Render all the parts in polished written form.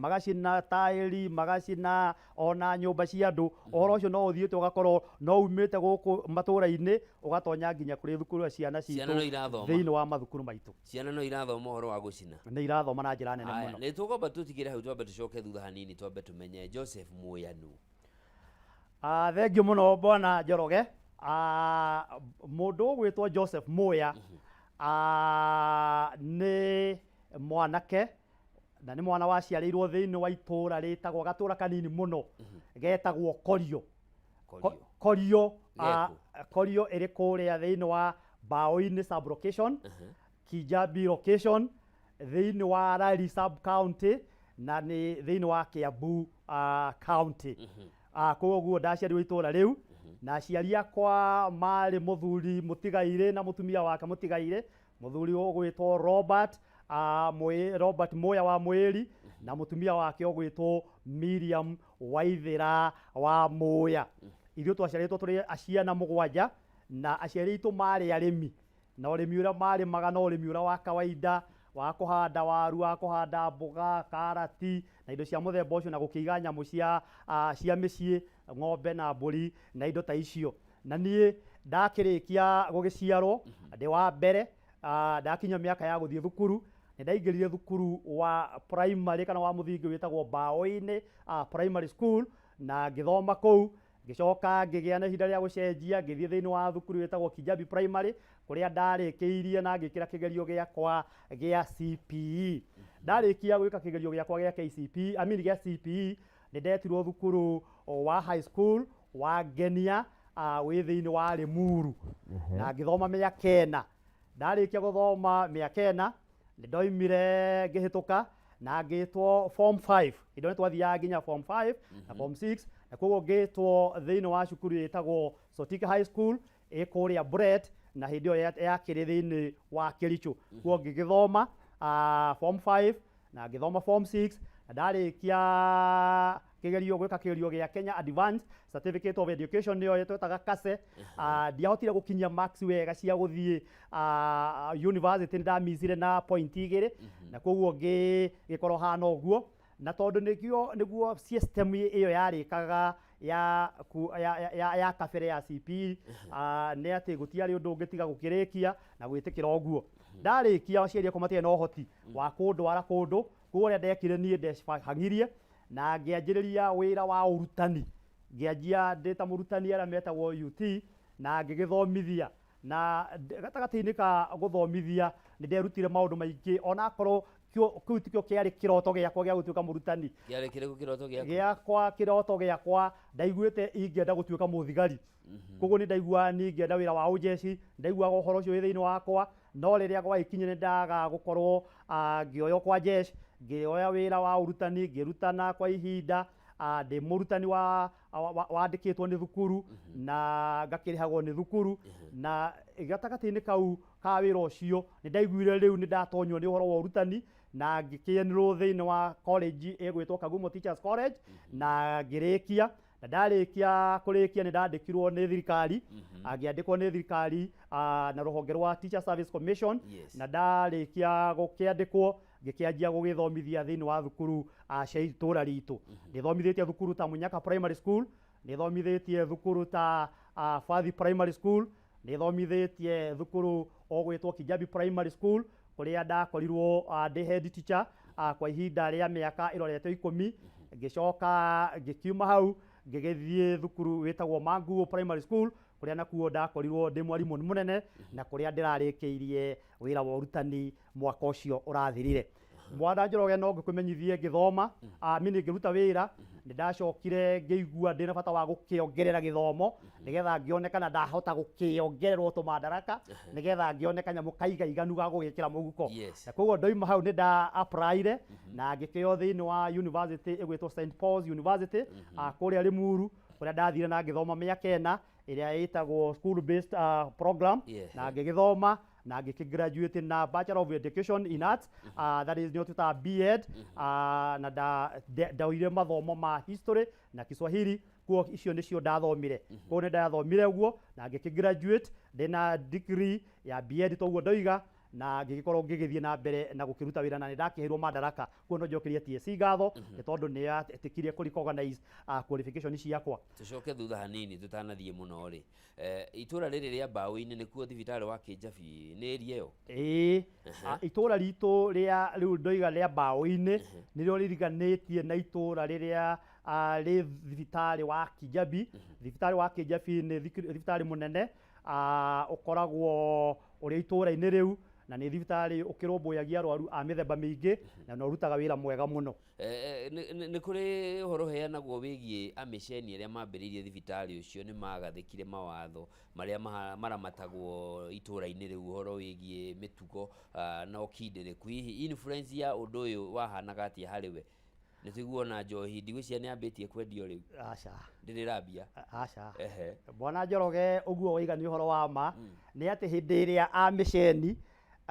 Magacina taĩri, magacina ona nyũmba cia andũ. Ũhoro ũcio no ũthiĩte ũgakorwo no umĩte gũkũ matũra-inĩ ũgatonya nginya kũrĩ thukuru ciana Ciana no citũ irathoma. Thĩinĩ wa mathukuru maitũ. Ciana no irathoma ũhoro wa gũcina. Nĩ irathoma na njĩra nene Aya, mũno. Nĩ tũkwamba tũtigĩre hau, twambe tũcoke thutha hanini, twambe tũmenye Joseph Muya nũ. Ah, thengiũ mũno, bwana Njoroge. Ah, mũndũ ũgwĩtwo Joseph Muya, ah, nĩ mwanake na nĩ mwana waciarĩirwo thĩinĩ wa itũũra rĩtagwo, gatũũra kanini mũno getagwo Korio. Korio. Korio, ah, Geku. Korio ĩrĩ kũrĩa thĩinĩ wa Mbaũ-inĩ sub location, Kijabi location, thĩinĩ wa Lari sub county na nĩ thĩinĩ wa Kiambu county. Koguo ndaciarirwo itũũra rĩu na aciari akwa marĩ mũthuri mũtigairĩ na mũtumia wake mũtigairĩ, mũthuri ũgwĩtwo Robert, Robert Muya wa Mwĩri na mũtumia wake ũgwĩtwo Miriam Waithĩra wa Muya. Ithuĩ twaciarĩtwo tũrĩ ciana mũgwanja na aciari aitũ marĩ arĩmi, na ũrĩmi ũrĩa marĩmaga no ũrĩmi ũrĩa wa kawaida wa kũhanda waru, wa kũhanda mboga, karati na indo cia mũthemba ũcio, na gũkĩiga nyamũ cia mĩciĩ, ng'ombe na mbũri na indo ta icio. Na niĩ ndakĩrĩkia gũgĩciarwo ndĩ wa mbere, ndakinya mĩaka ya gũthiĩ thukuru, nĩ ndaingĩrire thukuru wa primary kana wa mũthingi wĩtagwo Mbaũ-inĩ Primary School na ngĩthoma kũu. Ngĩcoka ngĩgĩa na ihinda rĩa gũcenjia, ngĩthiĩ thĩinĩ wa thukuru wĩtagwo Kijabi Primary kũrĩa ndarĩkĩirie na ngĩkĩra kĩgerio gĩakwa gĩa CPE. Ndarĩkia gwĩka kĩgerio gĩakwa gĩa KCP, I mean gĩa CPE, nĩ ndetirwo thukuru wa high school wa Ngenia, wĩ thĩinĩ wa Limuru, na ngĩthoma mĩaka 4. Ndarĩkia gũthoma mĩaka 4, nĩ ndoimire ngĩhĩtũka na ngĩtwo form 5. Indo nĩ twathiaga nginya form 5 na form 6, na koguo ngĩtwo thĩinĩ wa cukuru ĩtagwo Sotik High School ĩ kũrĩa Boret, na hĩndĩ ĩyo yakĩrĩ thĩinĩ wa Kericho. Koguo ngĩgĩthoma form 5 na ngĩthoma form 6, na ndarĩkia kĩgerio, gwĩka kĩgerio gĩa Kenya Advanced Certificate of Education, nĩyo twetaga KACE. Ndiahotire gũkinyia marks wega cia gũthiĩ university, nĩ ndamicire na point 2, na koguo ngĩkorwo hana ũguo. Na tondũ nĩguo system ĩyo yarĩkaga ya kabere ya CPE, nĩ atĩ gũtiarĩ ũndũ ũngĩ tiga gũkĩrĩkia na gwĩtĩkĩra ũguo. Ndarĩkia, aciari akwa matiarĩ na ũhoti wa kũndwara kũndũ, koguo ũrĩa ndekire, niĩ ndecibang'irie na ngĩanjĩrĩria wĩra wa ũrutani. Ngĩanjia ndĩ ta mũrutani arĩa metagwo UT na ngĩgĩthomithia, na gatagatĩ-inĩ ka gũthomithia nĩ nderutire maũndũ maingĩ, onakorwo kĩu tikĩo kĩarĩ kĩroto gĩakwa gĩa gũtuĩka mũrutani. Kĩarĩ kĩrĩkũ kĩroto gĩaku? Gĩakwa, kĩroto gĩakwa, ndaiguĩte ingĩenda gũtuĩka mũthigari. Koguo nĩ ndaiguaga niĩ ingĩenda wĩra wa ũjeci, ndaiguaga ũhoro ũcio wĩ thĩinĩ wakwa. No rĩrĩa gwagĩkinyire nĩ ndaga gũkorwo ngĩoywo kwa jeshi, ngĩoya wĩra wa ũrutani, ngĩrutana kwa ihinda ndĩ mũrutani wa wandĩkĩtwo nĩ thukuru na ngakĩrĩhagwo nĩ thukuru. Na gatagatĩ-inĩ kau ka wĩra ũcio nĩ ndaiguire rĩu nĩ ndatonywo nĩ ũhoro wa ũrutani na ngĩkĩenroll thĩinĩ wa college ĩgwĩtwo Kagumo Teachers College na ngĩrĩkia. Na ndarĩkia kũrĩkia, nĩ ndandĩkirwo nĩ thirikari, ngĩandĩkwo nĩ thirikari na rũhonge rwa Teacher Service Commission. Na ndarĩkia gũkĩandĩkwo, ngĩkĩanjia gũgĩthomithia thĩinĩ wa thukuru cia itũra ritũ. Nĩthomithĩtie thukuru ta Munyaka Primary School, nĩthomithĩtie thukuru ta Fathi Primary School, nĩthomithĩtie thukuru ũgwĩtwo Kijabi Primary School kũrĩa ndakorirwo ndĩ head teacher kwa ihinda rĩa mĩaka ĩrorete 10. Ngĩcoka ngĩkiuma hau, ngĩgĩthiĩ thukuru wĩtagwo Manguo Primary School kũrĩa nakuo ndakorirwo ndĩ mwarimũ mũnene na kũrĩa ndĩrarĩkĩirie wĩra wa ũrutani mwaka ũcio ũrathirire. Mwana Njoroge, no ngĩkũmenyithie, ngĩthoma, mini ngĩruta wĩra, nĩ ndacokire ngĩigua ndĩna bata wa gũkĩongerera gĩthomo nĩgetha ngĩone kana ndahota gũkĩongererwo tũmandaraka nĩgetha ngĩone kanyamũ kaigaiganu ga gũgĩkĩra mũhuko. Na koguo ndoima hau nĩ nda applyire na ngĩkĩo thĩinĩ wa university ĩgwĩtwo St Paul's University kũrĩa Limuru, kũrĩa ndathire na ngĩthoma mĩaka 4 ĩrĩa ĩtagwo school based program. Na ngĩgĩthoma na ngĩkĩ-graduate na Bachelor of Education in Arts, that is nĩyo twĩtaga B.Ed, na ndaoire mathomo ma history na Kiswahili. Kuo icio nĩcio ndathomire. Koguo nĩ ndathomire ũguo na ngĩkĩ-graduate ndĩna degree ya B.Ed, toguo ndoiga. Na ngĩgĩkorwo ngĩgĩthiĩ na mbere na gũkĩruta wĩra, na nĩ ndakĩheirwo madaraka. Kuo no njokerie TSC ngatho nĩ tondũ nĩ yetĩkirie kũ recognize qualification ciakwa. Tũcoke thutha hanini tũtanathiĩ mũno rĩ, itũra rĩrĩ rĩa Mbaũ-inĩ nĩkuo thibitarĩ wa Kĩnjabi, nĩ area ĩyo? Ĩĩ, itũra ritũ rĩa rĩu ndoiga rĩa Mbaũ-inĩ nĩrĩo rĩriganĩtie na itũra rĩrĩa rĩ thibitarĩ wa Kijabi. Thibitarĩ wa Kijabi nĩ thibitarĩ mũnene ũkoragwo ũrĩ itũra-inĩ rĩu, na nĩ thibitarĩ ũkĩrũmbũyagia arwaru a mĩthemba mĩingĩ na nĩ ũrutaga wĩra mwega mũno. Nĩ kũrĩ ũhoro ũheanagwo wĩgiĩ amĩceni arĩa mambĩrĩirie thibitarĩ ũcio nĩ magathĩkire mawatho marĩa maramatagwo itũra-inĩ rĩu, ũhoro wĩgiĩ mĩtugo na ũkindĩrĩku. Hihi influence ya ũndũ ũyũ wahanaga atĩa harĩ we? Nĩ tũiguo na njohi, ndigwĩciria nĩ ambĩtie kwendio rĩu. Aca. Ndĩrĩ rambia. Aca. Ehe. Bwana Njoroge, ũguo waiga nĩ ũhoro wa ma. Nĩ atĩ hĩndĩ ĩrĩa amĩceni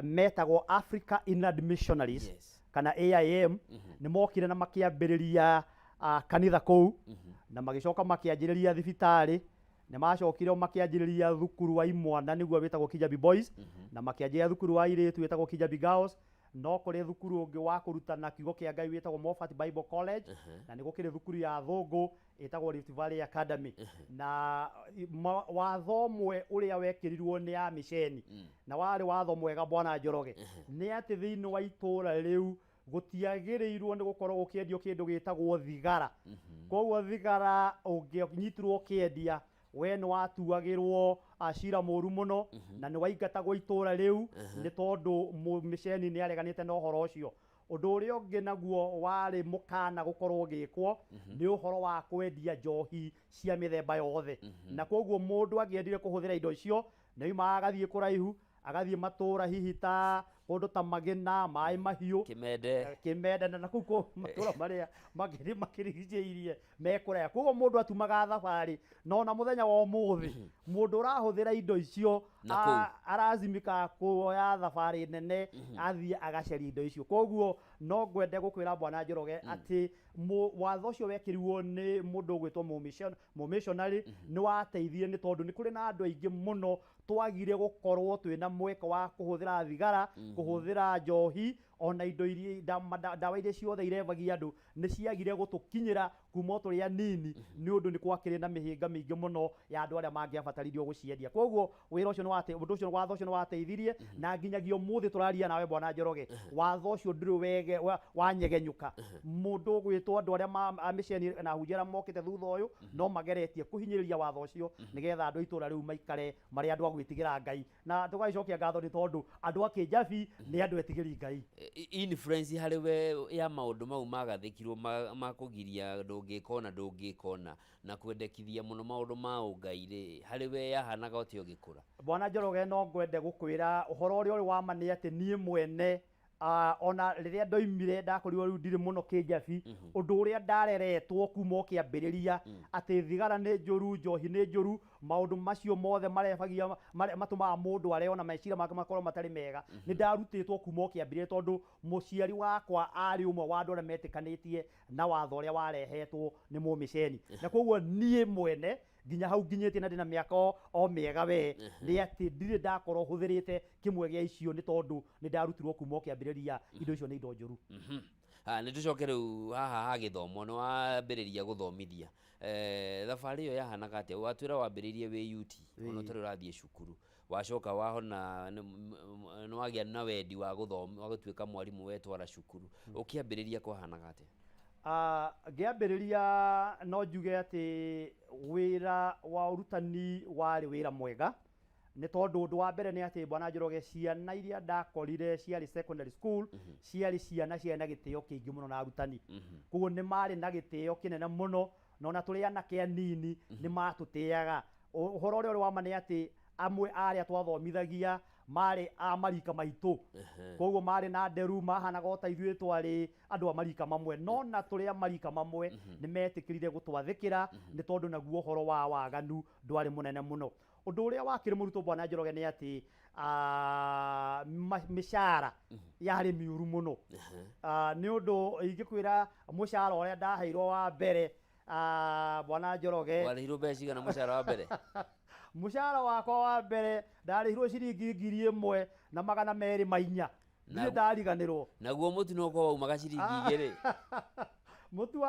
metagwo Africa Inland Missionaries kana AIM nĩ mokire na makĩambĩrĩria kanitha kũu na magĩcoka makĩanjĩrĩria thibitarĩ, nĩ macokire makĩanjĩrĩria thukuru wa imwana nĩguo wĩtagwo Kijabi Boys, na makĩanjĩrĩria thukuru wa airĩtu wĩtagwo Kijabi Girls. No kũrĩ thukuru ũngĩ wa kũrutana kiugo kĩa Ngai wĩtagwo Moffat Bible College, na nĩ gũkĩrĩ thukuru ya thũngũ ĩtagwo Rift Valley Academy. Na watho ũmwe ũrĩa wekĩrirwo nĩ amĩceni, na warĩ watho mwega, Bwana Njoroge, nĩ atĩ thĩinĩ wa itũra rĩu gũtiagĩrĩirwo nĩ gũkorwo gũkĩendio kĩndũ gĩtagwo thigara. Koguo thigara ũngĩnyitirwo ũkĩendia, we nĩ watuagĩrwo cira mũru mũno na nĩ waingatagwo itũra rĩu, nĩ tondũ mĩceni nĩ areganĩte na ũhoro ũcio. Ũndũ ũrĩa ũngĩ naguo warĩ mũkana gũkorwo ũgĩkwo nĩ ũhoro wa kwendia njohi cia mĩthemba yothe, na koguo mũndũ angĩendire kũhũthĩra indo icio nĩ oimaga agathiĩ kũraihu, agathiĩ matũra hihi ta kũndũ ta Magĩna, Maĩ Mahiũ, Kĩmende. Kĩmende na kũu matũra marĩa mangĩ makĩrigicĩirie me kũraya. Koguo mũndũ atumaga thabarĩ, no na mũthenya wa ũmũthĩ mũndũ ũrahũthĩra indo icio Na kũu. Arazimika kuoya thabarĩ nene athiĩ agacaria indo icio. Koguo no ngwende gũkwĩra, Bwana Njoroge, atĩ watho ũcio wekĩrirwo nĩ mũndũ ũgwĩtwo mũmissionary nĩ wateithire, nĩ tondũ nĩ kũrĩ na andũ aingĩ mũno twagire gũkorwo twĩna mweke wa kũhũthĩra thigara, kũhũthĩra njohi, ona indo iria ndawa iria ciothe irebagia andũ nĩ ciagire gũtũkinyĩra kuma o tũrĩ anini, nĩ ũndũ nĩ gwakĩrĩ na mĩhĩnga mĩingĩ mũno ya andũ arĩa mangĩabataririo gũciendia. Koguo wĩra ũcio nĩ wate ũndũ ũcio, watho ũcio nĩ wateithirie, na nginyagia ũmũthĩ tũraria nawe, Bwana Njoroge, watho ũcio ndũrĩ wege wanyegenyũka. Mũndũ ũgwĩtwo andũ arĩa a mĩceni na ahunjia arĩa mokĩte thutha ũyũ no mageretie kũhinyĩrĩria watho ũcio nĩgetha andũ a itũra rĩu maikare marĩ andũ a gwĩtigĩra Ngai, na tũgagĩcokia ngatho nĩ tondũ andũ a Kĩnjabi nĩ andũ etigĩri Ngai. Influence harĩ we ya maũndũ mau magathĩkirwo ma kũgiria ndũngĩka ona ndũngĩka ona na kwendekithia mũno maũndũ ma ũngai rĩ, harĩ we yahanaga ũtĩa ũgĩkũra? Bwana Njoroge, no ngwende gũkwĩra ũhoro ũrĩa ũrĩ wa ma nĩ atĩ niĩ mwene ona rĩrĩa ndoimire ndakorirwo rĩu ndirĩ mũno Kĩnjabi, ũndũ ũrĩa ndareretwo kuma o kĩambĩrĩria atĩ thigara nĩ njũru, njohi nĩ njũru, maũndũ macio mothe marebagia matũmaga mũndũ areo na meciria make makorwo matarĩ mega, nĩ ndarutĩtwo kuma o kĩambĩrĩria, tondũ mũciari wakwa arĩ ũmwe wa andũ arĩa metĩkanĩtie na watho ũrĩa warehetwo nĩ mũmĩceni. Na koguo niĩ mwene nginya hau nginyĩtie na ndĩna mĩaka o mĩega we nĩ atĩ ndirĩ ndakorwo hũthĩrĩte kĩmwe gĩa icio, nĩ tondũ nĩ ndarutirwo kuma o kĩambĩrĩria indo icio nĩ indo njũru. Nĩ tũcoke rĩu haha ha gĩthomo. Nĩ wambĩrĩria gũthomithia, thabarĩ ĩyo yahanaga atĩa? Watwĩra wambĩrĩirie wĩ UT ona ũtarĩ ũrathiĩ cukuru, wacoka wahona nĩ wagĩa na wendi wa gũthoma, wa gũtuĩka mwarimũ, wetwara cukuru ũkĩambĩrĩria, kwahanaga atĩa? Ngĩambĩrĩria no njuge atĩ wĩra wa ũrutani warĩ wĩra mwega, nĩ tondũ ũndũ wa mbere nĩ atĩ, Bwana Njoroge, ciana iria ndakorire ciarĩ secondary school ciarĩ ciana ciarĩ na gĩtĩo kĩingĩ mũno na arutani. Koguo nĩ marĩ na gĩtĩo kĩnene mũno, na ona tũrĩ anake anini nĩ matũtĩaga. Ũhoro ũrĩa ũrĩ wa ma nĩ atĩ amwe a arĩa twathomithagia marĩ a marika maitũ, koguo marĩ na nderu mahanaga o ta ithuĩ twarĩ andũ a marika mamwe. No na tũrĩ a marika mamwe nĩ metĩkĩrire gũtwathĩkĩra, nĩ tondũ naguo ũhoro wa waganu ndwarĩ mũnene mũno. Ũndũ ũrĩa wakĩrĩ mũrutwo, Bwana Njoroge, nĩ atĩ mĩcara yarĩ mĩũru mũno. Nĩ ũndũ ingĩkwĩra mũcara ũrĩa ndaheirwo wa mbere, Bwana Njoroge, Warĩhirwo mbeca cigana mũcara wa mbere? Mũcara wakwa wa mbere ndarĩhirwo ciringi 1204. Ndirĩ ndariganĩrwo. Naguo mũtu no korwo waumaga ciringi 2. Mũtu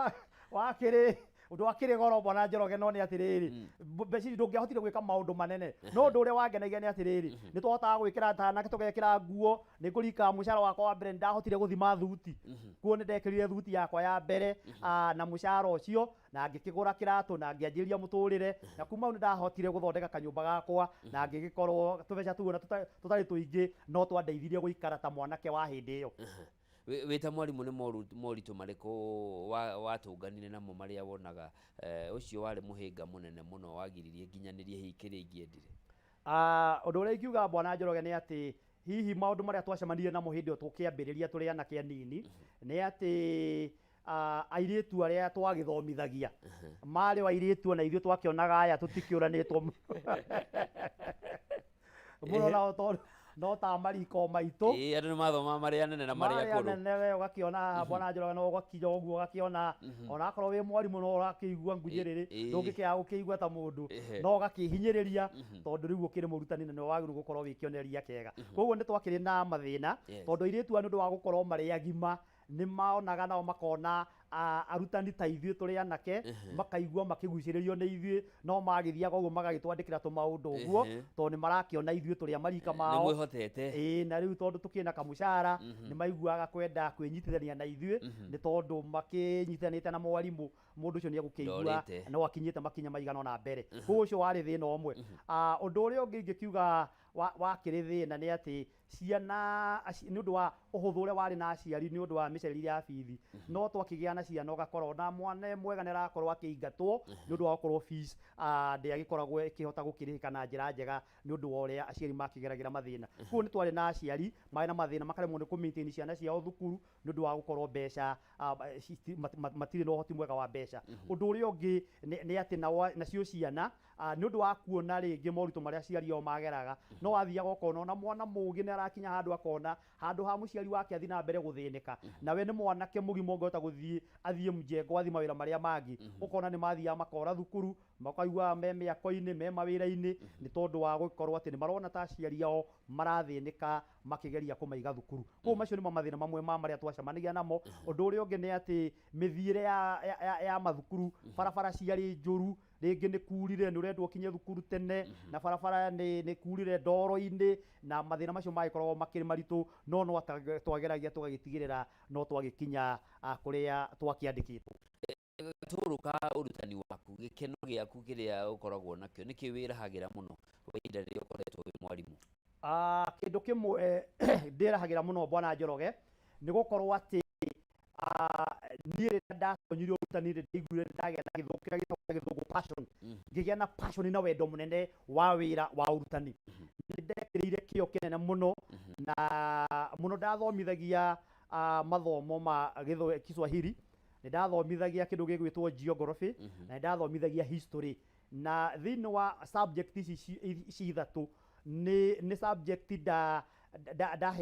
wakĩrĩ ndwakĩrĩ goro, bwana Njoroge, no nĩ atĩrĩrĩ, mbeca ici ndũngĩahotire gwĩka maũndũ manene, no ũndũ ũrĩa wangenagia nĩ atĩrĩrĩ, nĩ twahotaga gwĩkĩra tanake tũgekĩra nguo. Nĩ ngũririkana mũcara wakwa wa mbere nĩ ndahotire gũthima thuti kuo, nĩ ndekĩrire thuti yakwa ya mbere na mũcara ũcio, na ngĩkĩgũra kĩratũ na ngĩanjĩrĩria mũtũrĩre. Na kuma hau nĩ ndahotire gũthondeka kanyũmba gakwa na ngĩgĩkorwo tũbeca tũu ona tũtarĩ tũingĩ no twandeithirie gũikara ta mwanake wa hĩndĩ ĩyo. Wĩ ta mwarimũ, nĩ moritũ marĩkũ watũnganire namo marĩa wonaga ũcio warĩ mũhĩnga mũnene mũno wagiririe nginyanĩrie hihi kĩrĩa ingĩendire? Ũndũ ũrĩa ingiuga, bwana Njoroge, nĩ atĩ hihi maũndũ marĩa twacemanirie namo hĩndĩ ĩyo tũkĩambĩrĩria tũrĩ anake anini nĩ atĩ airĩtu arĩa twagĩthomithagia marĩ o airĩtu, ona ithuĩ twakĩonaga aya tũtikĩũranĩtwo mũno nao tondũ no ta mariko maitũ. Ĩĩ, andũ nĩ mathomaga marĩ anene na marĩ marĩ akũrũ. Anene, we ũgakĩona haha, bwana Njoroge, no ũgakinya ũguo ũgakĩona ona akorwo wĩ mwarimũ no ũrakĩigua ngunyĩrĩrĩ, ndũngĩkĩaga gũkĩigua ta mũndũ, no ũgakĩhinyĩrĩria tondũ rĩu ũkĩrĩ mũrutani na nĩwe wagĩrĩirwo gũkorwo wĩ kĩonereria kĩega. Koguo nĩ twakĩrĩ na mathĩna tondũ airĩtu aya nĩ ũndũ wa gũkorwo marĩ agima nĩ maonaga nao makona arutani ta ithuĩ tũrĩ anake, makaigua makĩgucĩrĩrio nĩ ithuĩ, no magĩthiaga ũguo magagĩtwandĩkĩra tũmaũndũ ũguo tondũ nĩ marakĩona ithuĩ tũrĩ a marika Nĩ mao. mwĩhotete. Ĩĩ, na rĩu tondũ tũkĩrĩ na kamũcara nĩ maiguaga kwenda kwĩnyitithania na ithuĩ, nĩ tondũ makĩnyitithanĩte na mwarimũ mũndũ ũcio nĩ egũkĩigua Ndorĩte. no akinyĩte makinya maigana ũna mbere. Koguo ũcio warĩ thĩna ũmwe. Ũndũ ũrĩa ũngĩ ingĩkiuga wakĩrĩ thĩna nĩ atĩ ciana nĩ ũndũ wa ũhũthũ ũrĩa warĩ na aciari nĩ ũndũ wa mĩcereri ya bithi, no twakĩgĩa na ciana ũgakora ona mwana mwega nĩ arakorwo akĩingatwo nĩ ũndũ wa gũkorwo fees ndĩagĩkoragwo ĩkĩhota gũkĩrĩhĩka na njĩra njega nĩ ũndũ wa ũrĩa aciari makĩgeragĩra mathĩna. Koguo nĩ twarĩ na aciari marĩ na mathĩna makaremwo nĩ kũ maintain ciana ciao thukuru nĩ ũndũ wa gũkorwo mbeca matirĩ na ũhoti mwega wa mbeca. Ũndũ ũrĩa ũngĩ nĩ atĩ nacio ciana nĩ ũndũ wa kuona rĩngĩ moritũ marĩa aciari ao mageraga, no wathiaga ũkona ona mwana mũgĩ nĩ arakinya handũ akona handũ ha mũciari wake athiĩ na mbere gũthĩnĩka, nawe nĩ mwanake mũgima ũngĩhota gũthiĩ athiĩ mjengo, athiĩ mawĩra marĩa mangĩ, ũkona nĩ mathiaga makora thukuru, makaigua me mĩako-inĩ, me mawĩra-inĩ, nĩ tondũ wa gũkorwo atĩ nĩ marona ta aciari ao marathĩnĩka makĩgeria kũmaiga thukuru. Koguo macio nĩmo mathĩna mamwe ma marĩa twacemanagia namo. Ũndũ ũrĩa ũngĩ nĩ atĩ mĩthiĩre ya mathukuru, barabara ciarĩ njũru, rĩngĩ nĩ kurire, nĩ ũrendwo ũkinye thukuru tene na barabara nĩ kurire ndoro-inĩ, na mathĩna macio magĩkoragwo makĩrĩ maritũ, no twageragia tũgagĩtigĩrĩra no twagĩkinya kũrĩa twakĩandĩkĩtwo. Gatũrũ ka ũrutani waku, gĩkeno gĩaku kĩrĩa ũkoragwo nakĩo, nĩkĩ wĩrahagĩra mũno kwa ihinda rĩrĩa ũkoretwo wĩ mwarimũ? Kĩndũ kĩmwe ndĩrahagĩra mũno, bwana Njoroge, nĩ gũkorwo atĩ niĩ rĩrĩa ndatonyire ũrutani nĩ ndaiguire nĩ ndagĩa na gĩthũngũ kĩrĩa gĩtagwo na gĩthũngũ passion, ngĩgĩa na passion na wendo mũnene wa wĩra wa ũrutani. Nĩ ndekĩrĩire kĩo kĩnene mũno na mũno ndathomithagia mathomo ma Kiswahili, nĩ ndathomithagia kĩndũ gĩgwĩtwo geography, na nĩ ndathomithagia history. Na thĩinĩ wa subject ici ithatũ nĩ subject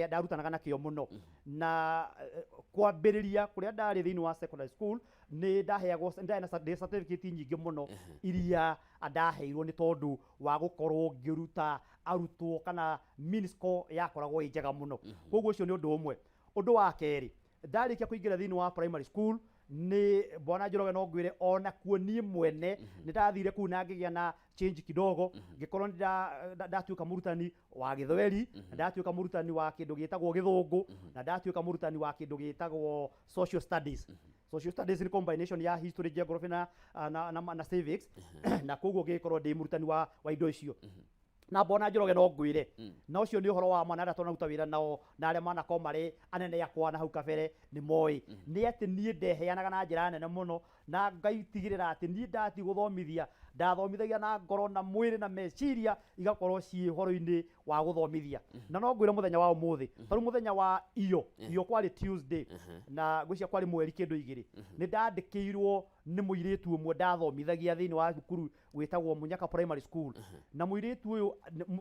ndarutanaga na kĩo mũno. Na kwambĩrĩria kũrĩa ndarĩ thĩinĩ wa secondary school nĩ ndaheagwo, ndarĩ na ndĩ certificate nyingĩ mũno iria ndaheirwo nĩ tondũ wa gũkorwo ngĩruta arutwo kana mean score yakoragwo ĩ njega mũno. Koguo ũcio nĩ ũndũ ũmwe. Ũndũ wa kerĩ, ndarĩkia kũingĩra thĩinĩ wa primary school, nĩ bwana Njoroge no ngwĩre ona kuo niĩ mwene nĩ ndathire kũu na ngĩgĩa na change kidogo, ngĩkorwo nĩ ndatuĩka mũrutani wa gĩthweri, na ndatuĩka mũrutani wa kĩndũ gĩtagwo gĩthũngũ, na ndatuĩka mũrutani wa kĩndũ gĩtagwo social studies. Social studies nĩ combination ya history, geography na civics, na koguo ngĩgĩkorwo ndĩ mũrutani wa indo icio. Na mbona Njoroge no ngwĩre na ũcio nĩ ũhoro wa ma, na arĩa twanaruta wĩra nao na arĩa manakorwo marĩ anene akwa na hau kabere nĩ moĩ nĩ atĩ niĩ ndeheanaga na njĩra nene mũno na ngaitigĩrĩra atĩ niĩ ndati gũthomithia ndathomithagia na ngoro na mwĩrĩ na meciria igakorwo ciĩ ũhoro-inĩ wa gũthomithia. Na no ngwĩre mũthenya wa ũmũthĩ, tarĩu mũthenya wa iyo iyo kwarĩ Tuesday, na ngwĩciria kwarĩ mweri kĩndũ 2, nĩ ndandĩkĩirwo nĩ mũirĩtu ũmwe ndathomithagia thĩinĩ wa thukuru wĩtagwo Munyaka Primary School. Na mũirĩtu ũyũ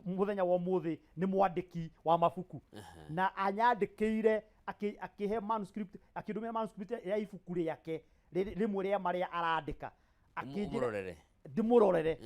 mũthenya wa ũmũthĩ nĩ mwandĩki wa mabuku, na anyandĩkĩire akĩhe manuscript, akĩndũmĩra manuscript ya ibuku rĩake rĩmwe rĩa marĩa arandĩka, akĩnjĩra Mũrorere. Ndĩmũrorere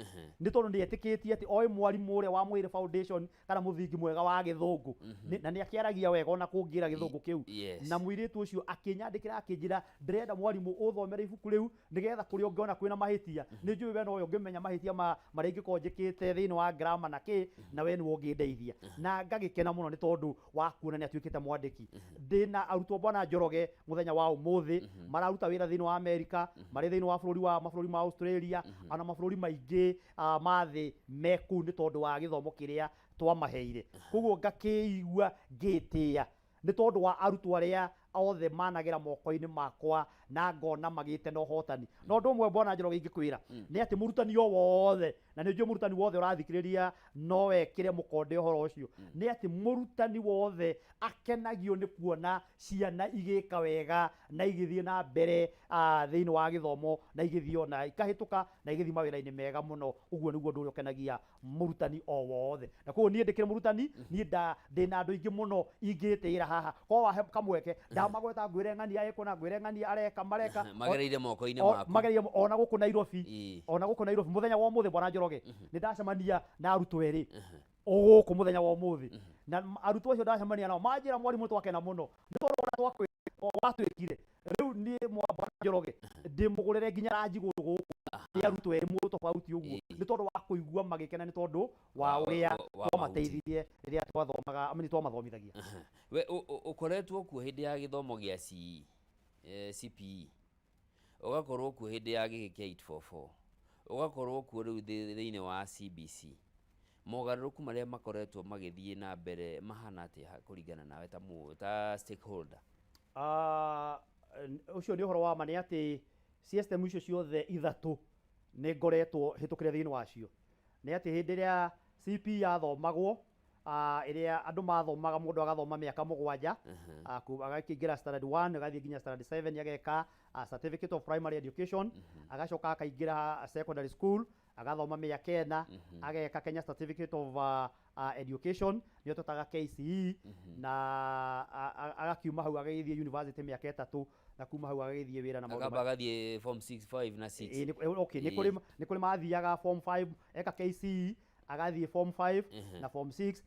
nĩ tondũ nĩ etĩkĩtie atĩ oĩ mwarimũ ũrĩa wamwĩre foundation kana mũthingi mwega wa gĩthũngũ. Na nĩ akĩaragia wega ona kũngĩra gĩthũngũ kĩu. Na mũirĩtu ũcio akĩnyandĩkĩra, akĩnjĩra, "Ndĩrenda mwarimũ ũthomere ibuku rĩu nĩgetha kũrĩa ũngĩona kwĩna mahĩtia, nĩ njũĩ we nowe ũngĩmenya mahĩtia ma marĩa ingĩkorwo njĩkĩte thĩinĩ wa grammar na kĩ, na we nĩwe ũngĩndeithia." Na ngagĩkena mũno nĩ tondũ wa kuona nĩ atuĩkĩte mwandĩki. Ndĩna arutwo, bwana Njoroge, mũthenya wa ũmũthĩ mararuta wĩra thĩinĩ wa Amerika, marĩ thĩinĩ wa bũrũri wa mabũrũri ma Australia, ona mabũrũri maingĩ ma thĩ me kũu nĩ tondũ wa gĩthomo kĩrĩa twamaheire. Koguo ngakĩigua ngĩtĩĩa nĩ tondũ wa arutwo arĩa othe managera moko-inĩ makwa na ngona magĩte na ũhotani. Na ũndũ ũmwe, bwana Njoroge, ingĩkwĩra nĩ atĩ mũrutani o wothe, na nĩ njũĩ mũrutani wothe ũrathikĩrĩria no wekĩre mũkonde ũhoro ũcio, nĩ atĩ mũrutani wothe akenagio nĩ kuona ciana igĩka wega na igĩthiĩ na mbere thĩinĩ wa gĩthomo na igĩthiĩ ona ikahĩtũka na igĩthiĩ mawĩra-inĩ mega mũno. Ũguo nĩguo ũndũ ũrĩa ũkenagia mũrutani o wothe. Na koguo niĩ ndĩkĩrĩ mũrutani, niĩ ndĩna andũ aingĩ mũno ingĩtĩĩra haha korwo wahe kamweke ndamagweta, ngwĩre ng'ania ĩkũ na ngwĩre ng'ania areka mareka. Magereire moko-inĩ maku. Magereire ona gũkũ Nairobi. Ona gũkũ Nairobi mũthenya wa ũmũthĩ, bwana Njoroge, nĩ ndacemania na arutwo erĩ o gũkũ mũthenya wa ũmũthĩ, na arutwo acio ndacemania nao manjĩra, "Mwarimũ, twakena mũno nĩ tondũ ũrĩa watwĩkire." Rĩu niĩ bwana Njoroge ndĩmũgũrĩre nginya ranji gũkũ gũkũ nĩ arutwo erĩ mũndũ tofauti ũguo, nĩ tondũ wa kũigua magĩkena nĩ tondũ wa ũrĩa wa twamateithirie rĩrĩa twathomaga, I mean, twamathomithagia. We ũkoretwo kuo hĩndĩ ya gĩthomo gĩa CE, CPE, ũgakorwo kuo hĩndĩ ya gĩkĩ kĩa 844, ũgakorwo kuo rĩu thĩinĩ wa CBC. Mogarũrũku marĩa makoretwo magĩthiĩ na mbere mahana atĩa kũringana nawe ta stakeholder? Ũcio nĩ ũhoro wa ma, nĩ atĩ system icio ciothe ithatũ nĩ ngoretwo hĩtũkĩre thĩinĩ wacio. Nĩ atĩ hĩndĩ ĩrĩa CP yathomagwo, ĩrĩa andũ mathomaga, mũndũ agathoma mĩaka 7, agakĩingĩra standard 1 agathiĩ nginya standard 7, ageka certificate of primary education, agacoka akaingĩra secondary school, agathoma mĩaka 4, ageka Kenya Certificate of Education, nĩyo twĩtaga KCE, na agakiuma hau agagĩthiĩ university mĩaka 3, na kuma hau agagĩthiĩ wĩra na maũndũ. Akamba agathiĩ form 6, 5 na 6. Ĩĩ, okay, nĩ kũrĩ mathiaga form 5, eka KCE agathiĩ form 5 na form 6,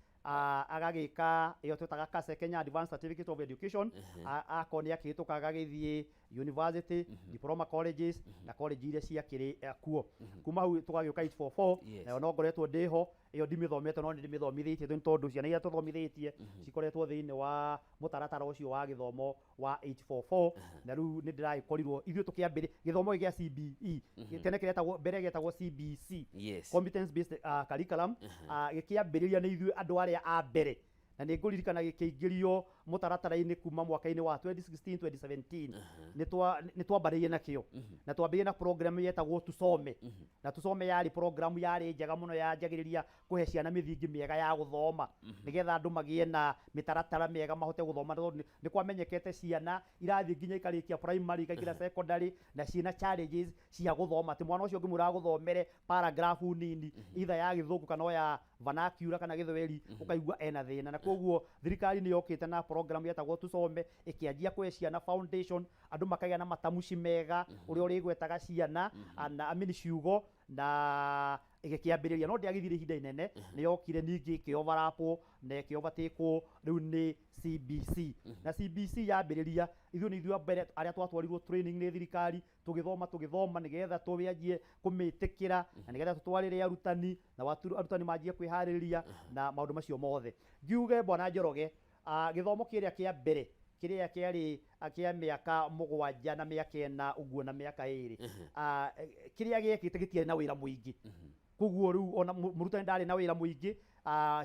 agagĩka ĩyo twĩtaga KASE, Kenya Advanced Certificate of Education. Akorwo nĩ akĩhĩtũka agagĩthiĩ university, diploma colleges na college iria ciakĩrĩ kuo. Kuma hau tũgagĩũka 844. Nayo no ngoretwo ndĩho, ĩyo ndimĩthomete no nĩ ndĩmĩthomithĩtie nĩ tondũ ciana iria tũthomithĩtie cikoretwo thĩinĩ wa mũtaratara ũcio wa gĩthomo wa 844. Na rĩu nĩ ndĩragĩkorirwo ithuĩ tũkĩambĩrĩ gĩthomo gĩkĩ gĩa CBE, tene kĩretagwo, mbere gĩetagwo CBC, competence based curriculum. Gĩkĩambĩrĩria nĩ ithuĩ andũ arĩa a mbere, na nĩ ngũririkana gĩkĩingĩrio mũtaratara-inĩ kuma mwaka-inĩ wa 2016 2017, nĩ twambarĩirie nakĩo na twambĩrĩirie na program yetagwo Tusome. Na Tusome yarĩ program yarĩ njega mũno, yanjagĩrĩria kũhe ciana mĩthingi mĩega ya gũthoma nĩgetha andũ magĩe na mĩtaratara mĩega mahote gũthoma, tondũ nĩ kwamenyekete ciana irathiĩ nginya ikarĩkia primary, ikaingĩra secondary na ciĩna challenges cia gũthoma, atĩ mwana ũcio ũngĩmwĩra agũthomere paragraph nini either ya gĩthũngũ kana o ya vernacular kana gĩthweri, ũkaigua ena thĩna. Na koguo thirikari nĩ yokĩte na program yetagwo Tusome, ĩkĩanjia kũhe ciana foundation, andũ makagĩa na matamuci mega ũrĩa ũrĩgwetaga ciana na I mean ciugo, na ĩgĩkĩambĩrĩria. No ndĩagĩthire ihinda inene, nĩ yokire ningĩ ĩkĩ-overlapwo na ĩkĩ-overtakewo rĩu nĩ CBC. Na CBC yambĩrĩria, ithuĩ nĩ ithuĩ a mbere arĩa twatwarirwo training nĩ thirikari, tũgĩthoma tũgĩthoma nĩgetha tũwanjie kũmĩtĩkĩra na nĩgetha tũtwarĩre arutani na arutani manjie kwĩharĩrĩria na maũndũ macio mothe. Ngiuge, bwana Njoroge, gĩthomo kĩrĩa kĩa mbere kĩrĩa kĩarĩ kĩa mĩaka 7 na mĩaka 4 ũguo na mĩaka 2, kĩrĩa gĩekĩte gĩtiarĩ na wĩra mũingĩ. Koguo rĩu ona mũrutani ndarĩ na wĩra mũingĩ,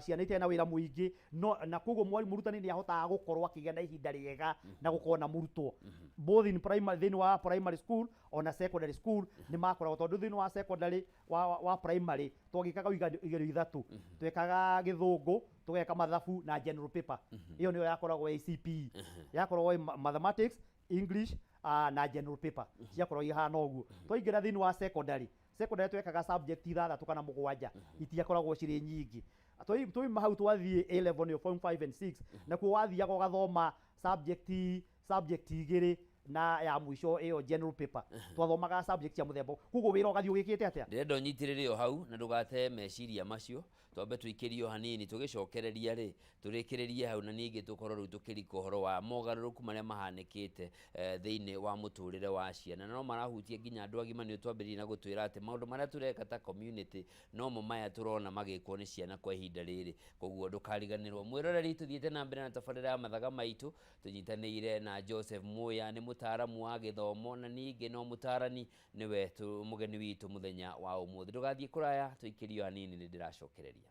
ciana itiarĩ na wĩra mũingĩ, no na koguo mwarimu mũrutani nĩ ahotaga gũkorwo akĩgĩa na ihinda rĩega na gũkorwo na mũrutwo both in primary, thĩinĩ wa primary school ona secondary school nĩ makoragwo, tondũ thĩinĩ wa secondary wa primary twagĩkaga igerio ithatũ: twekaga gĩthũngũ, tũgeka mathabu na general paper. Ĩyo nĩyo yakoragwo ĩ CPE, yakoragwo ĩ mathematics, English na general paper, ciakoragwo ihana ũguo. Twaingĩra thĩinĩ wa secondary twekaga subject ithathatũ kana mũgwanja, itiakoragwo cirĩ nyingĩ. Twauma hau twathiĩ A level, nĩyo form 5 and 6, nakuo wathiaga ũgathoma subject igĩrĩ. Na ya mũico ĩyo general paper twathomaga subject cia mũthemba, koguo wĩra ũgathiĩ ũgĩkĩte atĩa. Ndĩrenda ũnyitĩrĩre o hau na ndũgate meciria macio. Twambe tũikĩrio hanini, tũgĩcokereria rĩ, tũrĩkĩrĩrie hau, na ningĩ tũkorwo rĩu tũkĩrika ũhoro wa mogarũrũku marĩa mahanĩkĩte thĩinĩ wa mũtũrĩre wa ciana, na no marahutia nginya andũ agima. Nĩ twambĩrĩirie na gũtwĩra atĩ maũndũ marĩa tũreka ta community nomo maya tũrona magĩkwo nĩ ciana kwa ihinda rĩrĩ. Koguo ndũkariganĩrwo, mwĩroreri, tũthiĩte na mbere na tabarĩra ya Mathaga Maitũ, tũnyitanĩire na Joseph Muya, nĩ mũtaaramu wa gĩthomo na ningĩ no mũtaarani, nĩwe mũgeni witũ mũthenya wa ũmũthĩ. Ndũgathiĩ kũraya, tũikĩrio hanini, nĩ ndĩracokereria.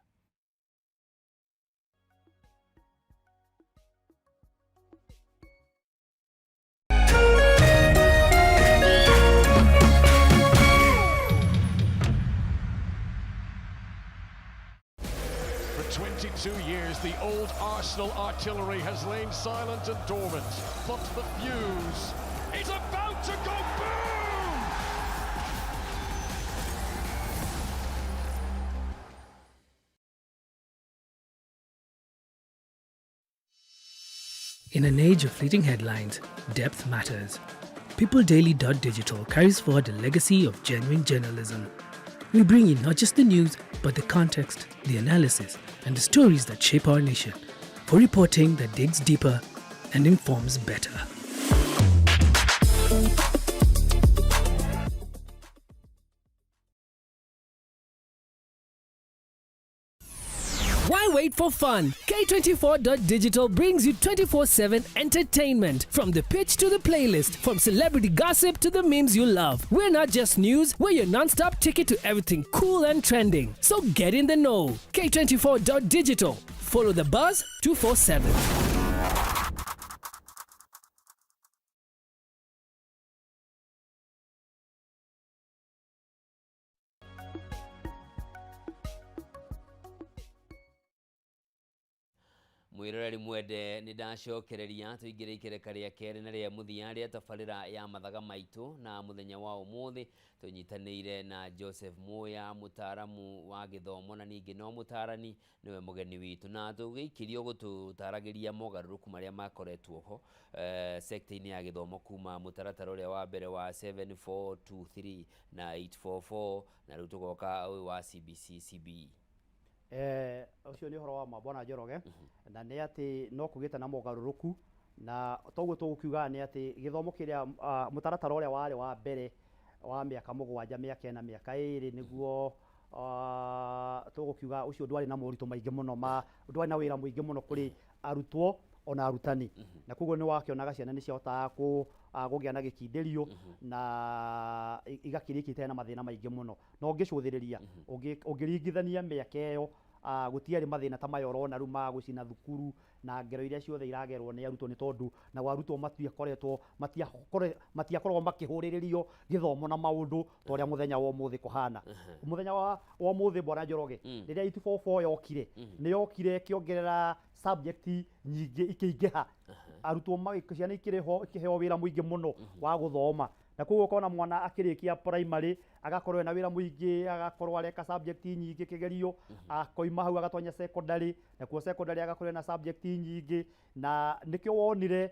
For 22 years, the old Arsenal artillery has lain silent and dormant. But the fuse is about to go boom! In an age of fleeting headlines, depth matters. PeopleDaily.digital carries forward a legacy of genuine journalism. We bring you not just the news, but the context, the analysis, and the stories that shape our nation. For reporting that digs deeper and informs better. Why wait for fun? K24.digital brings you 24/7 entertainment. From the pitch to the playlist, from celebrity gossip to the memes you love. We're not just news, we're your non stop ticket to everything cool and trending. So get in the know. K24.digital. Follow the buzz 247. Mwĩroreri mwende, nĩ ndacokereria, tũingĩre ikereka rĩa kerĩ na rĩa mũthia rĩa tabarĩra ya Mathaga Maitũ, na mũthenya wa ũmũthĩ tũnyitanĩire na Joseph Muya, mũtaaramu wa gĩthomo na ningĩ no mũtaarani, nĩwe mũgeni witũ, na tũgĩikĩrio gũtũtaragĩria mogarũrũku marĩa makoretwo ho sekta-inĩ ya gĩthomo kuma mũtaratara ũrĩa wa mbere wa 7423 na 844, na rĩu tũgoka ũyũ wa CBC CBE. Ũcio nĩ ũhoro wa ma, bwana Njoroge, na nĩ atĩ no kũgĩte na mogarũrũku, na toguo tũgũkiugaga nĩ atĩ gĩthomo kĩrĩa mũtaratara ũrĩa warĩ wa mbere wa mĩaka 7, mĩaka 4, mĩaka 2, nĩguo tũgũkiuga ũcio ndwarĩ na moritũ maingĩ mũno, ma ndwarĩ na wĩra mũingĩ mũno kũrĩ arutwo ona arutani, na koguo nĩ wakĩonaga ciana nĩ ciahotaga kũgĩa na gĩkindĩrio na igakĩrĩkia itarĩ na mathĩna maingĩ mũno. Na ũngĩcũthĩrĩria, ũngĩringithania mĩaka ĩyo, gũtiarĩ mathĩna ta maya ũrona rĩu ma gũcina thukuru na ngero iria ciothe iragerwo nĩ arutwo, nĩ tondũ nao arutwo matiakoretwo matiakoragwo makĩhũrĩrĩrio gĩthomo na maũndũ ta ũrĩa mũthenya wa ũmũthĩ kũhana. Mũthenya wa ũmũthĩ, bwana Njoroge, rĩrĩa 844 yokire, nĩ yokire ĩkĩongerera subject nyingĩ, ikĩingĩha, arutwo ciana ikĩrĩho ikĩheo wĩra mũingĩ mũno wa gũthoma, na koguo ũkona mwana akĩrĩkia primary agakorwo ena wĩra mũingĩ, agakorwo areka subject nyingĩ kĩgerio, akoima hau agatonya secondary, nakuo secondary agakorwo ena subject nyingĩ, na nĩkĩo wonire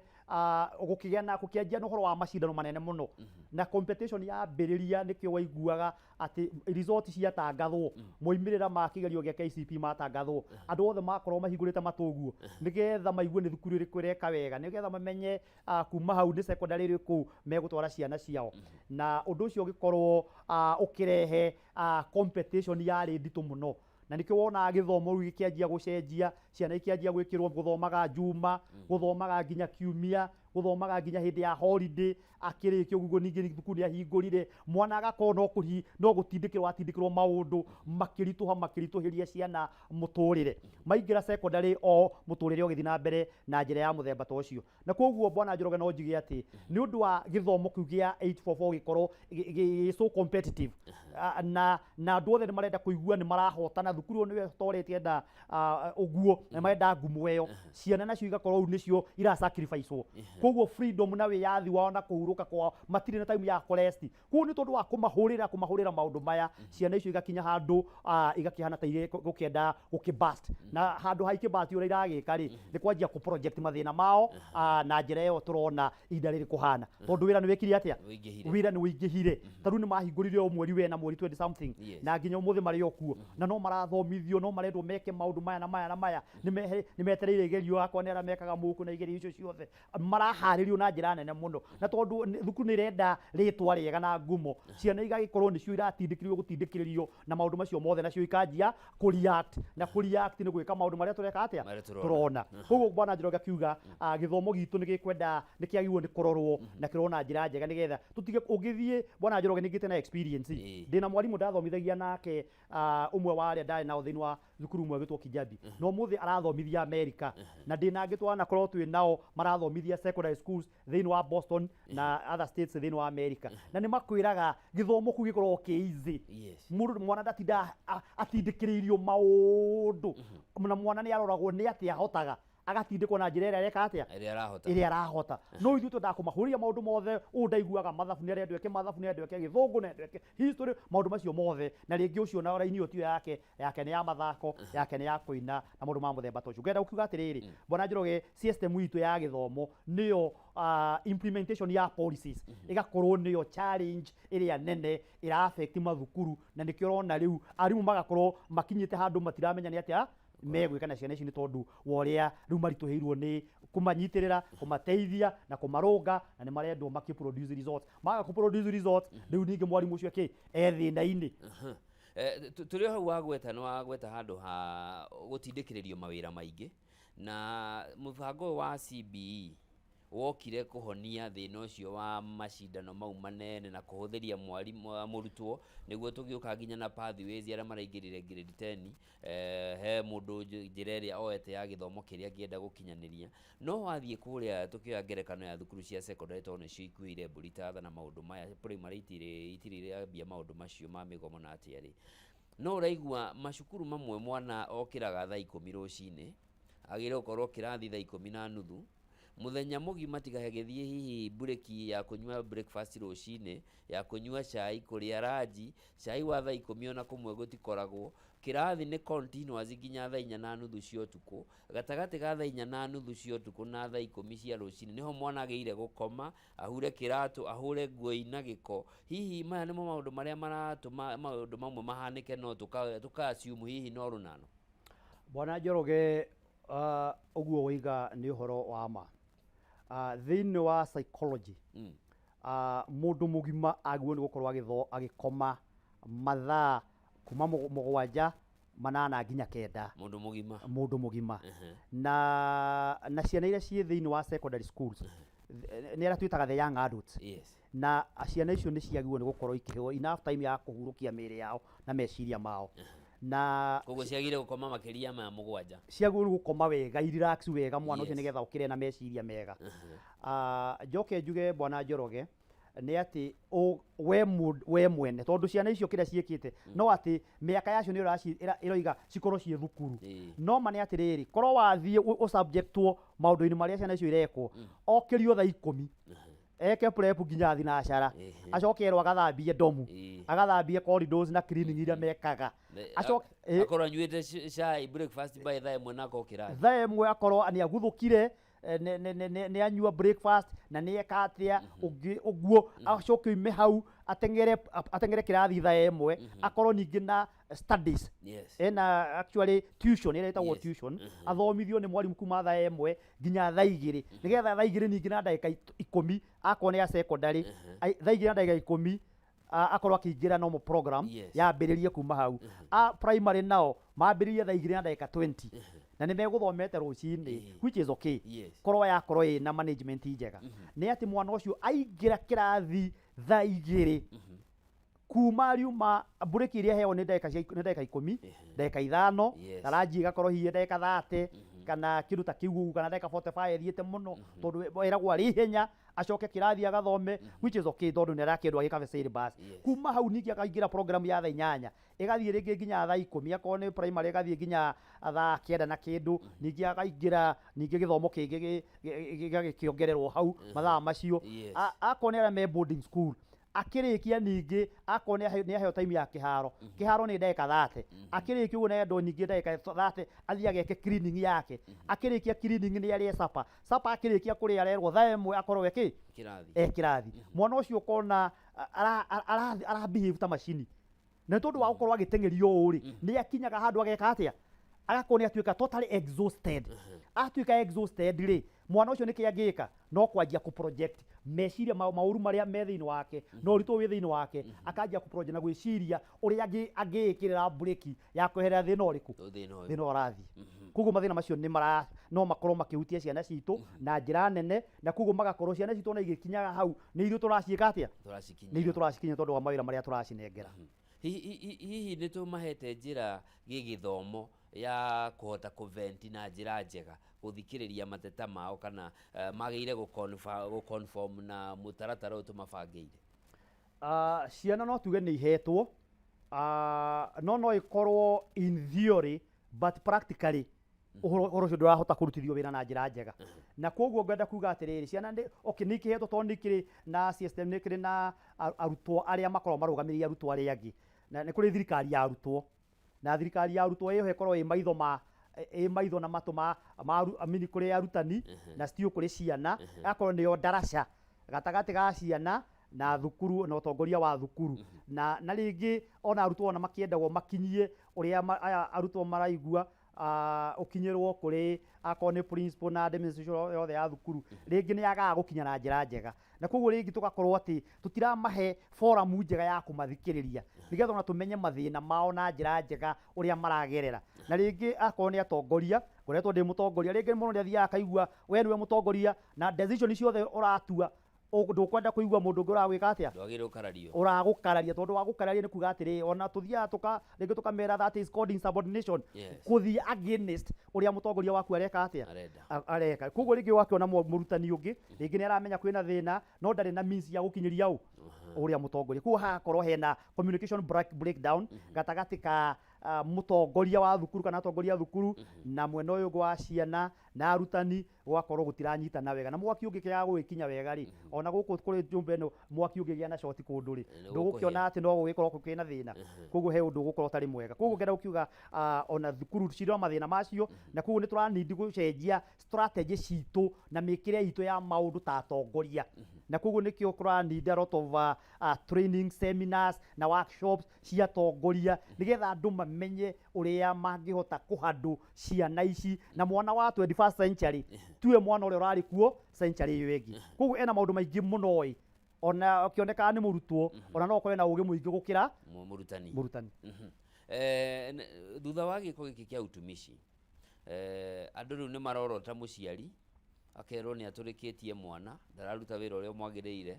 gũkĩgĩa na gũkĩanjia na ũhoro wa macindano manene mũno na competition yambĩrĩria. Nĩkĩo waiguaga atĩ result ciatangathwo, moimĩrĩra ma kĩgerio gĩa KCPE matangathwo, andũ othe makorwo mahingũrĩte matũ ũguo nĩgetha maigue nĩ thukuru ĩrĩkũ ĩreka wega, nĩgetha mamenye kuma hau nĩ secondary ĩrĩkũ megũtwara ciana ciao, na ũndũ ũcio ũgĩkorwo ũkĩrehe competition yarĩ nditũ mũno, na nĩkĩo wonaga gĩthomo rĩu gĩkĩanjia gũcenjia, ciana ikĩanjia gwĩkĩrwo gũthomaga njuma, gũthomaga nginya kiumia, gũthomaga nginya hĩndĩ ya holiday. Akĩrĩkia ũguo, ningĩ thukuru nĩ ahingũrire, mwana agakorwo no kũhi no gũtindĩkĩrwo atindĩkĩrwo, maũndũ makĩritũha, makĩritũhĩria ciana mũtũrĩre. Maingĩra secondary, o mũtũrĩre ũgĩthiĩ na mbere na njĩra ya mũthemba ta ũcio, na koguo, bwana Njoroge, no njuge atĩ nĩ ũndũ wa gĩthomo kĩu gĩa 844 gĩkorwo gĩ so competitive, na andũ othe nĩ marenda kũigua nĩ marahotana, thukuru ĩyo nĩyo ĩtoretie na ũguo nĩ marenda ngumo ĩyo, ciana nacio igakorwo rĩu nĩcio ira sacrifice. Koguo freedom na wĩyathi wao na kũhurũka kwao matirĩ na time ya kũrest. Koguo nĩ tondũ wa kũmahũrĩra maũndũ maya, ciana icio igakinya handũ igakĩhana ta irĩ gũkĩenda gũkĩ-burst. Na handũ ha ikĩ-burst ũrĩa iragĩka rĩ, nĩ kwanjia kũ project mathĩna mao na njĩra ĩyo tũrona ihinda rĩrĩ kũhana, tondũ wĩra nĩ wĩkire atĩa? Wĩingĩhire. Wĩra nĩ wĩingĩhire. Ta rĩu nĩ mahingũrire o mweri wena, mweri 20 something, na nginya ũmũthĩ marĩ o kuo, na no marathomithio, no marendwo meke maũndũ maya na maya na maya. Nĩ metereire igerio, akwa nĩ arĩa mekaga mũkũ na igerio icio ciothe maraharĩrio na njĩra nene mũno. Na tondũ thukuru nĩ irenda rĩtwa rĩega na ngumo, ciana igagĩkorwo nĩcio iratindĩkĩrĩrio gũtindĩkĩrĩrio na maũndũ macio mothe, nacio ikanjia kũ-react, na kũ-react nĩ gwĩka maũndũ marĩa tũreka atĩa? Marĩa tũrona. Tũrona. Koguo bwana Njoroge akiuga gĩthomo gitũ nĩ gĩkwenda, nĩ kĩagĩrĩirwo nĩ kũrorwo na kĩrorwo na njĩra njega, nĩgetha tũtige. Ũngĩthiĩ, bwana Njoroge, nĩ ngĩte na experience. Ndĩna mwarimũ ndathomithagia nake, ũmwe wa arĩa ndarĩ nao thĩinĩ wa thukuru ũmwe wĩtwo Kijabi, na ũmũthĩ arathomithia America, na ndĩna angĩ twanakorwo twĩ nao marathomithia secondary schools thĩinĩ wa Boston na other states thĩinĩ wa America, na nĩ makwĩraga gĩthomo kũu gĩkoragwo kĩ easy. Mũndũ mwana ndatinda atindĩkĩrĩirio maũndũ, na mwana nĩ aroragwo nĩ atĩa ahotaga, agatindĩkwo na njĩra ĩrĩa areka atĩa? Ĩrĩa arahota. Ĩrĩa arahota. No ithuĩ twendaga kũmahũrĩria maũndũ mothe. Ũũ ndaiguaga mathabu nĩ arendwo eke mathabu, nĩ arendwo eke gĩthũngũ, nĩ arendwo eke history, maũndũ macio mothe, na rĩngĩ ũcio na raini ĩyo tiyo yake, yake nĩ ya mathako, yake nĩ ya kũina na maũndũ ma mũthemba ta ũcio. Ngenda gũkiuga atĩrĩrĩ, bwana Njoroge, system itũ ya gĩthomo nĩyo implementation ya policies ĩgakorwo nĩyo challenge ĩrĩa nene ĩra affect mathukuru, na nĩkĩo ũrona rĩu arimũ magakorwo makinyĩte handũ matiramenya nĩ atĩa megwĩka na ciana ici, nĩ tondũ wa ũrĩa rĩu maritũhĩirwo nĩ kũmanyitĩrĩra, kũmateithia na kũmarũnga, na nĩ marendwo makĩ produce results. Maga kũ produce results, rĩu ningĩ mwarimũ ũcio kĩ e thĩna-inĩ. Tũrĩ o hau wagweta, nĩ wagweta handũ ha gũtindĩkĩrĩrio mawĩra maingĩ, na mũbango ũyũ wa CBE wokire kũhonia thĩna ũcio wa macindano mau manene na kũhũthĩria mwarimũ, mũrutwo, nĩguo tũgĩũka nginya na pathways arĩa maraingĩrire grade 10, he mũndũ njĩra ĩrĩa oete ya gĩthomo kĩrĩa angĩenda gũkinyanĩria. No wathiĩ kũrĩa, tũkĩoya ngerekano ya thukuru cia secondary tondũ nĩcio ikuĩire mbũri ta na maũndũ maya, primary itirĩ irambia maũndũ macio ma mĩgomo na atĩa rĩ, no ũraigua macukuru mamwe mwana okĩraga thaa 10 rũcinĩ, agĩrĩire gũkorwo kĩrathi thaa 10:30 mũthenya mũgima, tiga gĩthiĩ hihi mburĩki ya kũnyua breakfast rũcinĩ, ya kũnyua cai, kũrĩa ranji, cai wa thaa 10 ona kũmwe gũtikoragwo. Kĩrathi nĩ continuous nginya thaa 4:30 cia ũtukũ. Gatagatĩ ga thaa 4:30 cia ũtukũ na thaa 10 cia rũcinĩ nĩho mwana agĩrĩire gũkoma, ahure kĩratũ, ahũre nguo ina gĩko. Hihi maya nĩmo maũndũ marĩa maratũma maũndũ mamwe mahanĩke? No tũka assume hihi no rũnano. Bwana Njoroge, ũguo woiga nĩ ũhoro wa ma. Thĩinĩ wa psychology, mũndũ mũgima agĩrĩirwo nĩ gũkorwo agĩkoma mathaa kuma 7, 8 nginya 9. Mũndũ mũgima. Mũndũ mũgima. Na ciana iria ciĩ thĩinĩ wa secondary schools nĩ arĩa twĩtaga the young adults, na ciana icio nĩ ciagĩrĩirwo nĩ gũkorwo ikĩheo enough time ya kũhurũkia mĩĩrĩ yao na meciria mao, na Koguo ciagĩrĩire gũkoma makĩria ma 7. Ciagĩrĩirwo nĩ gũkoma wega, i relax wega mwana ũcio, nĩgetha ũkĩre na meciria mega. Njoke njuge, bwana Njoroge, nĩ atĩ we mwene, tondũ ciana icio kĩrĩa ciĩkĩte no atĩ mĩaka yacio nĩ ĩroiga cikorwo ciĩ thukuru. No ma nĩ atĩrĩrĩ, korwo wathiĩ ũsubjectwo maũndũ-inĩ marĩa ciana icio irekwo, okĩrio thaa 10, eke prep nginya thinacara, acoke erwo agathambie ndomu, agathambie corridors na cleaning iria mekaga. Acoke Akorwo anyuĩte cai, breakfast by thaa 1 na akorwo kĩrathi. Thaa 1 akorwo nĩ aguthũkire, nĩ anyua breakfast na nĩ eka atĩa ũngĩ ũguo, acoke oime hau ateng'ere kĩrathi thaa 1, akorwo ningĩ na studies, ena actually tuition ĩrĩa ĩtagwo tuition, athomithio nĩ mwarimũ kuma thaa 1 nginya thaa 2, nĩgetha thaa 2 ningĩ na ndagĩka 10, akorwo nĩ ya secondary, thaa 2 na ndagĩka 10 akorwo akĩingĩra normal program, yambĩrĩrie kuma hau. A primary nao mambĩrĩrie thaa 2 na ndagĩka 20, na nĩ megũthomete rũcinĩ, which is okay. Korwo yakorwo ĩna management njega, nĩ atĩ mwana ũcio aingĩra kĩrathi thaa 2, kuma riuma mburĩki iria heagwo nĩ ndagĩka 10, ndagĩka 5, na ranji ĩgakorwo hihi ndagĩka 30 kana kĩndũ ta kĩu ũguo, kana ndagĩka 45 ĩthiĩte mũno, tondũ ĩragwo arĩ ihenya. Acoke kĩrathi agathome, which is okay tondũ nĩ arakĩendwo agĩkabe syllabus. Kuma hau ningĩ akaingĩra program ya thaa 8, ĩgathiĩ rĩngĩ nginya thaa 10, akorwo nĩ primary ĩgathiĩ nginya thaa 9 na kĩndũ. Ningĩ akaingĩra ningĩ gĩthomo kĩngĩ gĩgakĩongererwo hau mathaa macio. Akorwo nĩ arĩa me boarding school, akĩrĩkia ningĩ akorwo nĩ aheo time ya kĩharo, kĩharo nĩ ndagĩka 30. Akĩrĩkia ũguo nĩ endwo ningĩ ndagĩka 30 athiĩ ageke cleaning yake. Akĩrĩkia cleaning nĩ arĩe supper. Supper akĩrĩkia kũrĩa arerwo thaa 1 akorwo eke kĩrathi. E kĩrathi. Mwana ũcio ũkona ara behave ta macini, na nĩ tondũ wa gũkorwo agĩteng'erio ũũ rĩ, nĩ akinyaga handũ ageka atĩa? Agakorwo nĩ atuĩka totally exhausted. Atuĩka exhausted rĩ, mwana ũcio nĩkĩ angĩka no kwanjia kũ project meciria maũru marĩa me thĩinĩ wake na ũritũ wĩ thĩinĩ wake. Akanjia kũ project na gwĩciria ũrĩa angĩĩkĩrĩra breki ya kweherera thĩna ũrĩkũ? Thĩna ũyũ. Thĩna ũrathiĩ. Koguo mathĩna macio nĩ mara no makorwo makĩhutia ciana citũ na njĩra nene, na koguo magakorwo ciana citũ ona igĩkinyaga hau nĩ ithuĩ tũraciĩka atĩa? Tũracikinyia. Nĩ ithuĩ tũracikinyia tondũ wa mawĩra marĩa tũracinengera. Hihi nĩ tũmahete njĩra gĩgĩthomo ya kũhota kũvent na njĩra njega, gũthikĩrĩria mateta mao, kana magĩrĩire gũconform na mũtaratara ũyũ tũmabangĩire? Ciana no tuge nĩ ihetwo, no ĩkorwo in theory but practically ũhoro ũcio ndũrahota kũrutithio wĩra na njĩra njega. Na koguo ngwenda kuga atĩrĩrĩ, ciana nĩ okay nĩ ikĩhetwo tondũ nĩ ikĩrĩ na system, nĩ ikĩrĩ na arutwo arĩa makoragwo marũgamĩrĩire arutwo arĩa angĩ, na nĩ kũrĩ thirikari ya arutwo, na thirikari ya arutwo ĩyo ĩkorwo ĩ maitho ma ĩ maitho na matũ ma I mean, kũrĩ arutani na still kũrĩ ciana, akorwo nĩyo ndaraca gatagatĩ ga ciana na thukuru na ũtongoria wa thukuru. Na rĩngĩ ona arutwo ona makĩendagwo makinyie ũrĩa aya arutwo maraigua, ũkinyĩrwo kũrĩ akorwo nĩ principal na administration yothe ya thukuru, rĩngĩ nĩ yagaga gũkinya na njĩra njega, na koguo rĩngĩ tũgakorwo atĩ tũtiramahe forum njega ya kũmathikĩrĩria nĩgetha ona tũmenye mathĩna mao na njĩra njega ũrĩa maragerera. Na rĩngĩ akorwo nĩ atongoria, ngoretwo ndĩ mũtongoria, rĩngĩ mũndũ nĩ athiaga akaigua we nĩwe mũtongoria na decision ciothe ũratua, ndũkwenda kũigua mũndũ ũngĩ ũragwĩka atĩa? Ndwagĩrĩire ũkarario. Ũragũkararia, tondũ wa gũkararia nĩ kuga atĩrĩ, ona tũthiaga tũka rĩngĩ tũkamera that is called insubordination, kũthiĩ against ũrĩa mũtongoria waku areka atĩa? Arenda. Areka. Koguo rĩngĩ wakĩona mũrutani ũngĩ rĩngĩ nĩ aramenya kwĩna thĩna no ndarĩ na means ya gũkinyĩria ũ ũrĩa mũtongoria, koguo hagakorwo hena communication breakdown gatagatĩ ka mũtongoria wa thukuru kana atongoria a thukuru na mwena ũyũ ũngĩ wa ciana na arutani, gũgakorwo gũtiranyitana wega. Na mwaki ũngĩkĩaga gũgĩkinya wega rĩ, ona gũkũ kũrĩ nyũmba ĩno mwaki ũngĩgĩa na short kũndũ rĩ, Nĩ ndũgũkĩona atĩ no gũgĩkorwo kwĩna thĩna. Koguo he ũndũ ũgũkorwo ũtarĩ mwega. Koguo ngenda gũkiuga ona thukuru cirĩ na mathĩna macio, na koguo nĩ tũranindi gũcenjia strategy citũ na mĩkĩre itũ ya maũndũ ta atongoria, na koguo nĩkĩo kũranindi a lot of training seminars na workshops cia atongoria nĩgetha andũ mamenye ũrĩa mangĩhota kũhandũ ciana ici na mwana wa 21st century tuwe mwana ũrĩa ũrarĩ kuo century ĩyo ĩngĩ. Koguo ena maũndũ maingĩ mũno ĩ ona ũkĩonekaga nĩ mũrutwo, ona no ũkorwo na ũgĩ mũingĩ gũkĩra Mũrutani. Mũrutani. Thutha wa gĩko gĩkĩ kĩa utumishi, andũ rĩu nĩ marorota mũciari akerwo nĩ atũrĩkĩtie mwana, ndararuta wĩra ũrĩa mwagĩrĩire.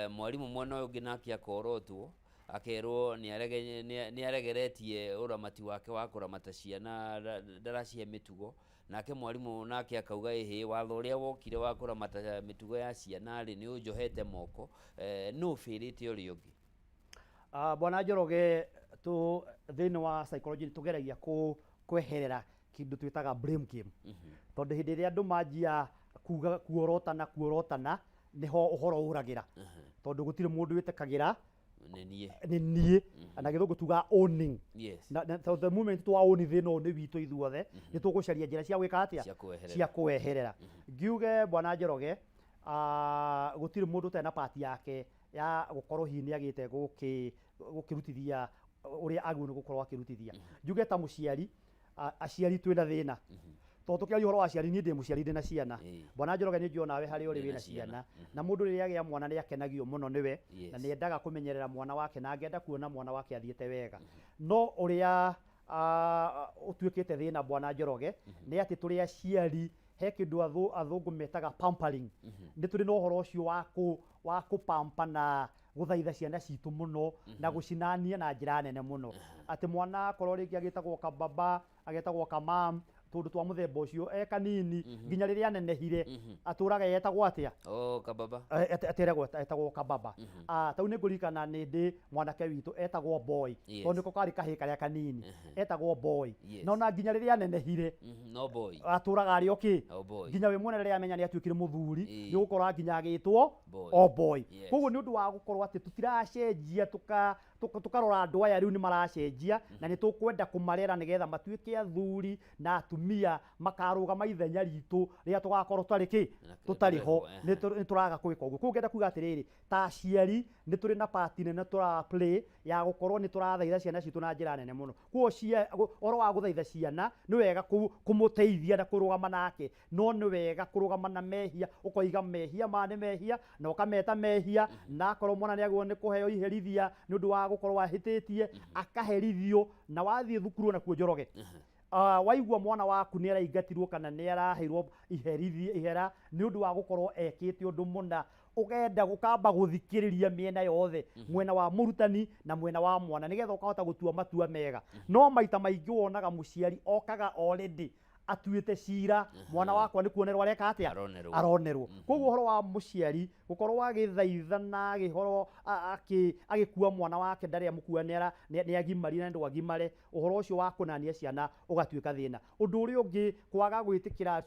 Mwarimũ mwena ũyũ ũngĩ nake akorotwo akerwo nĩ aregeretie ũramati wake wa kũramata ciana, ndaracihe mĩtugo. Nake mwarimũ nake akauga ĩhĩ, watho ũrĩa wokire wa kũramata mĩtugo ya ciana rĩ, nĩ ũnjohete moko. Nũ ũbĩrĩte ũrĩa ũngĩ? Bwana Njoroge, tu thĩinĩ wa psychology nĩ tũgeragia kweherera kĩndũ twĩtaga blame game, tondũ hĩndĩ ĩrĩa andũ manjia kuga kuorotana kuorotana nĩho ũhoro ũragĩra, tondũ gũtirĩ mũndũ wĩtĩkagĩra nĩ niĩ. Nĩ niĩ. Na gĩthũngũ tugaga owning. Na so the moment twa own thĩna ũyũ nĩ witũ ithuothe, nĩ tũgũcaria njĩra cia gwĩka atĩa? Cia kũweherera. Cia kũweherera. Ngiuge bwana Njoroge, gũtirĩ mũndũ ũtarĩ na part yake ya gũkorwo hihi nĩ agĩte gũkĩrutithia ũrĩa agĩrĩirwo nĩ gũkorwo akĩrutithia. Njuge ta mũciari, aciari twĩna thĩna, tondũ tũkĩaria ũhoro wa aciari, niĩ ndĩ mũciari, ndĩ na ciana. Bwana Njoroge, nĩ njũĩ nawe harĩa ũrĩ Ndĩ na wĩna ciana. ciana, na mũndũ rĩrĩa agĩa mwana nĩ akenagio mũno nĩwe na nĩ endaga kũmenyerera mwana wake na angĩenda kuona mwana wake athiĩte wega. No ũrĩa ũtuĩkĩte thĩna, bwana Njoroge, nĩ atĩ tũrĩ aciari he kĩndũ athũngũ metaga pampering. Nĩ tũrĩ na ũhoro ũcio wa kũpampa na gũthaitha ciana citũ mũno na gũcinania na njĩra nene mũno, atĩ mwana akorwo rĩngĩ agĩtagwo kababa, agetagwo kamam. Tũndũ twa mũthemba ũcio e kanini nginya rĩrĩa anenehire atũraga etagwo atĩa? Oh, kababa. Ateragwo etagwo kababa. Ah, tau nĩ ngũririkana nĩ ndĩ mwanake witũ etagwo boy, tondũ nĩko karĩ kahĩĩ karĩa kanini, etagwo boy. Na ona nginya rĩrĩa anenehire, No boy. atũraga arĩ o kĩ? O boy. Nginya wĩ mwene rĩrĩa amenya nĩ atuĩkire mũthuri, nĩ ũgũkora nginya agĩtwo Boy. o boy. Koguo nĩ ũndũ wa gũkorwo atĩ tũtiracenjia, tũkarora andũ aya rĩu nĩ maracenjia na nĩ tũkwenda kũmarera nĩgetha matuĩke athuri na atumia makarũgama ithenya ritũ rĩrĩa tũgakorwo tũtarĩ kĩ, tũtarĩ ho. Nĩ tũraga gwĩka ũguo. Koguo ngenda kuga atĩrĩrĩ, ta aciari nĩ tũrĩ na part nene tũra play ya gũkorwo nĩ tũrathaitha ciana citũ na njĩra nene mũno. Koguo ũhoro wa gũthaitha ciana nĩ wega kũmũteithia na kũrũgama nake, no nĩ wega kũrũgama na mehia, ũkoiga mehia maya nĩ mehia na ũkameta mehia, na akorwo mwana nĩ agĩrĩirwo nĩ kũheo iherithia nĩ ũndũ wa gũkorwo ahĩtĩtie, akaherithio. Na wathiĩ thukuru onakuo, Njoroge, waigua mwana waku nĩ araingatirwo kana nĩ araheirwo iherithia, ihera nĩ ũndũ wa gũkorwo ekĩte ũndũ mũna, ũgenda gũkamba gũthikĩrĩria mĩena yothe, mwena wa mũrutani na mwena wa mwana, nĩgetha ũkahota gũtua matua mega. No maita maingĩ wonaga mũciari okaga already atuĩte cira, mwana wakwa nĩ kuonerwo areka atĩa? Aronerwo. Aronerwo. Koguo ũhoro wa mũciari gũkorwo agĩthaitha na agĩhoro agĩkua mwana wake ndarĩ amũkua nĩ agimarire na ndwagimare, ũhoro ũcio wa kũnania ciana ũgatuĩka thĩna. Ũndũ ũrĩa ũngĩ, kwaga gwĩtĩkĩra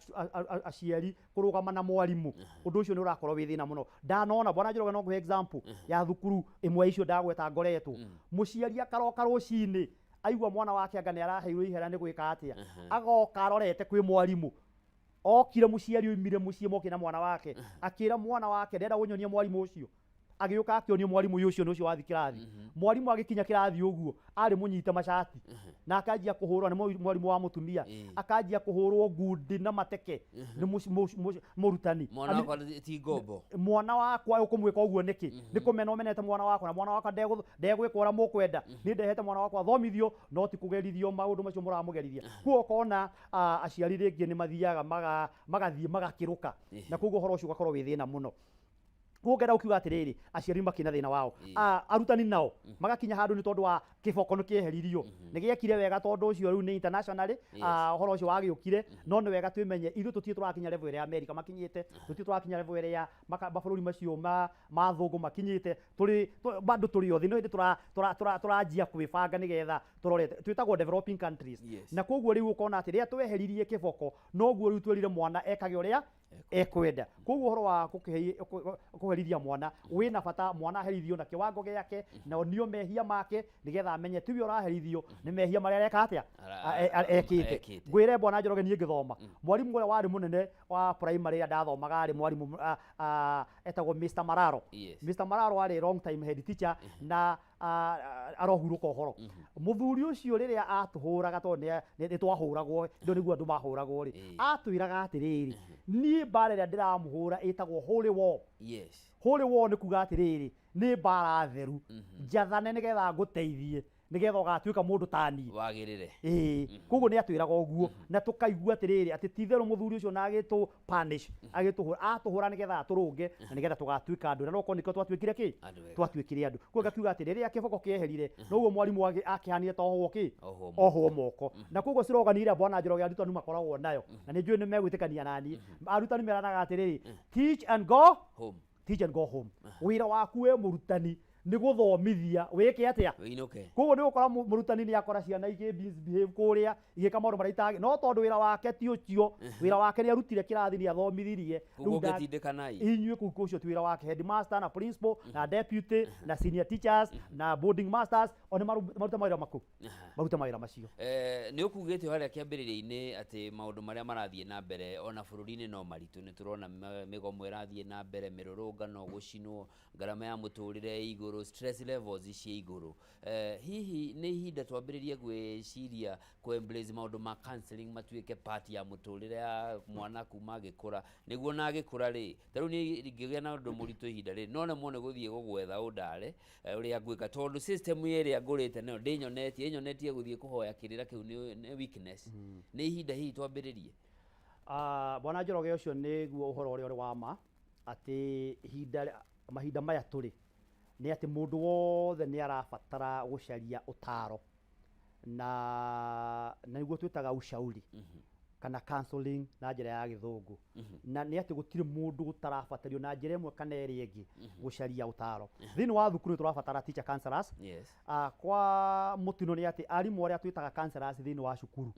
aciari kũrũgama na mwarimũ, ũndũ ũcio nĩ ũrakorwo wĩ thĩna mũno. Ndanona, bwana Njoroge, no ngũhe example ya thukuru ĩmwe icio ndagweta ngoretwo, mũciari akaroka rũcinĩ aigua mwana wake anga nĩ araheirwo ihera nĩ gwĩka atĩa, agoka arorete kwĩ mwarimũ. Okire mũciari oimire mũciĩ moke na mwana wake, akĩra mwana wake, "Ndĩrenda ũnyonie mwarimũ ũcio." Agĩũka akĩonio mwarimũ ũyũ ũcio nĩ ũcio wathiĩ kĩrathi. Mwarimũ agĩkinya kĩrathi ũguo arĩ mũnyite macati na akanjia kũhũrwo nĩ mwarimũ wa mũtumia, akanjia kũhũrwo ngundi na mateke nĩ mũrutani. Mwana wakwa ti ngombo. Mwana wakwa ũkũmwĩka ũguo nĩkĩ? Nĩ kũmena ũmenete mwana wakwa? Na mwana wakwa ndegwĩka ũrĩa mũkwenda. Niĩ ndehete mwana wakwa athomithio, no ti kũgerithio maũndũ macio mũramũgerithia. Koguo ũkona aciari rĩngĩ nĩ mathiaga magathiĩ magakĩrũka, na koguo ũhoro ũcio ũgakorwo wĩ thĩna mũno. Koguo ngenda gũkiuga atĩrĩrĩ, aciari makĩna thĩna wao. Arutani nao magakinya handũ nĩ tondũ wa kĩboko nĩ kĩeheririo, nĩ gĩekire wega tondũ ũcio rĩu nĩ internationally, ũhoro ũcio wagĩũkire. No nĩ wega twĩmenye ithuĩ tũtirĩ tũrakinya level ĩrĩa America makinyĩte, tũtirĩ tũrakinya level ĩrĩa mabũrũri macio ma thũngũ makinyĩte. Tũrĩ bado tũrĩ othe, no hĩndĩ tũranjia kwĩbanga nĩgetha tũrorete, twĩtagwo developing countries. Na koguo rĩu ũkona atĩ rĩrĩa tweheririe kĩboko, noguo rĩu twĩrire mwana ekage ũrĩa ekwenda. Koguo ũhoro wa kũherithia mwana wĩna bata, mwana aherithio na kĩwango gĩake na onio mehia make, nĩgetha amenye tiwe ũraherithio, nĩ mehia marĩa areka atĩa, ekĩte. Ekĩte. Ngwĩre, bwana Njoroge, niĩ ngĩthoma, mwarimũ ũrĩa warĩ mũnene wa primary ĩrĩa ndathomaga arĩ mwarimũ etagwo Mr Mararo. Mr Mararo arĩ long time head teacher na arohurũka ũhoro. Mũthuri ũcio rĩrĩa atũhũraga, tondũ nĩ twahũragwo, ndio nĩguo andũ mahũragwo rĩ, atwĩraga atĩrĩrĩ, "Niĩ mbara ĩrĩa ndĩramũhũra ĩtagwo holy war." Holy war nĩ kuga atĩrĩrĩ, nĩ mbara theru njathane nĩgetha ngũteithie, nĩgetha ũgatuĩka mũndũ ta niĩ. Wagĩrĩre. Ĩĩ, koguo nĩ atwĩraga ũguo na tũkaigua atĩrĩrĩ atĩ ti itherũ mũthuri ũcio na agĩtũ punish, agĩtũhũra, atũhũra nĩgetha atũrũnge na nĩgetha tũgatuĩka andũ, na no korwo nĩkĩo twatuĩkire kĩ? Andũ ega. Twatuĩkire andũ. Koguo ngakiuga atĩ rĩrĩa kĩboko kĩeherire, noguo mwarimũ akĩhanire ta ohwo kĩ? Ohwo. Ohwo moko. Na koguo slogan ĩrĩa, bwana Njoroge, arutani makoragwo nayo, na nĩ njũĩ nĩ megwĩtĩkania naniĩ, arutani meranaga atĩrĩrĩ, "Teach and go home." Teach and go home. Wĩra waku we mũrutani nĩ gũthomithia, wĩke atĩa? Wĩinũke. Koguo nĩ ũgũkora mũrutani nĩ akora ciana igĩ misbehave kũrĩa, igĩka maũndũ marĩa itagĩ, no tondũ wĩra wake ti ũcio, wĩra wake nĩ arutire kĩrathi, nĩ athomithirie. Koguo Rĩu ngĩtindĩkanai. Inyuĩ kũu ũcio ti wĩra wake. Headmaster na principal na deputy na senior teachers na boarding masters o nĩ marute mawĩra maku, marute mawĩra macio. Nĩ ũkugĩte harĩa kĩambĩrĩria-inĩ atĩ maũndũ marĩa marathiĩ na mbere ona bũrũri-inĩ no maritũ. Nĩ tũrona mĩgomo ĩrathiĩ na mbere, mĩrũrũngano, gũcinwo, ngarama ya mũtũrĩre ĩ igũrũ, stress levels ciĩ igũrũ. Hihi nĩ ihinda twambĩrĩrie gwĩciria kũ embrace maũndũ ma counseling matuĩke part ya mũtũrĩre ya mwana kuma agĩkũra, nĩguo na agĩkũra rĩ, ta rĩu niĩ ingĩgĩa na ũndũ mũritũ ihinda rĩrĩ no nemwo nĩ gũthiĩ gũgwetha ũndare ũrĩa ngwĩka, tondũ system ĩrĩa ngũrĩte nayo ndĩnyonetie ĩnyonetie gũthiĩ kũhoya kĩrĩra kĩu nĩ weakness. Nĩ ihinda hihi twambĩrĩrie? Bwana Njoroge, ũcio nĩguo ũhoro ũrĩa ũrĩ wa ma, atĩ ihinda mahinda maya tũrĩ nĩ atĩ mũndũ wothe nĩ arabatara gũcaria ũtaro na nĩguo twĩtaga ushauri. Kana counseling na njĩra ya Gĩthũngũ, na nĩ atĩ gũtirĩ mũndũ ũtarabatario na njĩra ĩmwe kana ĩrĩa ĩngĩ gũcaria ũtaro. Thĩinĩ wa thukuru nĩ tũrabatara teacher counselors. Kwa mũtino nĩ atĩ arimũ arĩa twĩtaga counselors thĩinĩ wa cukuru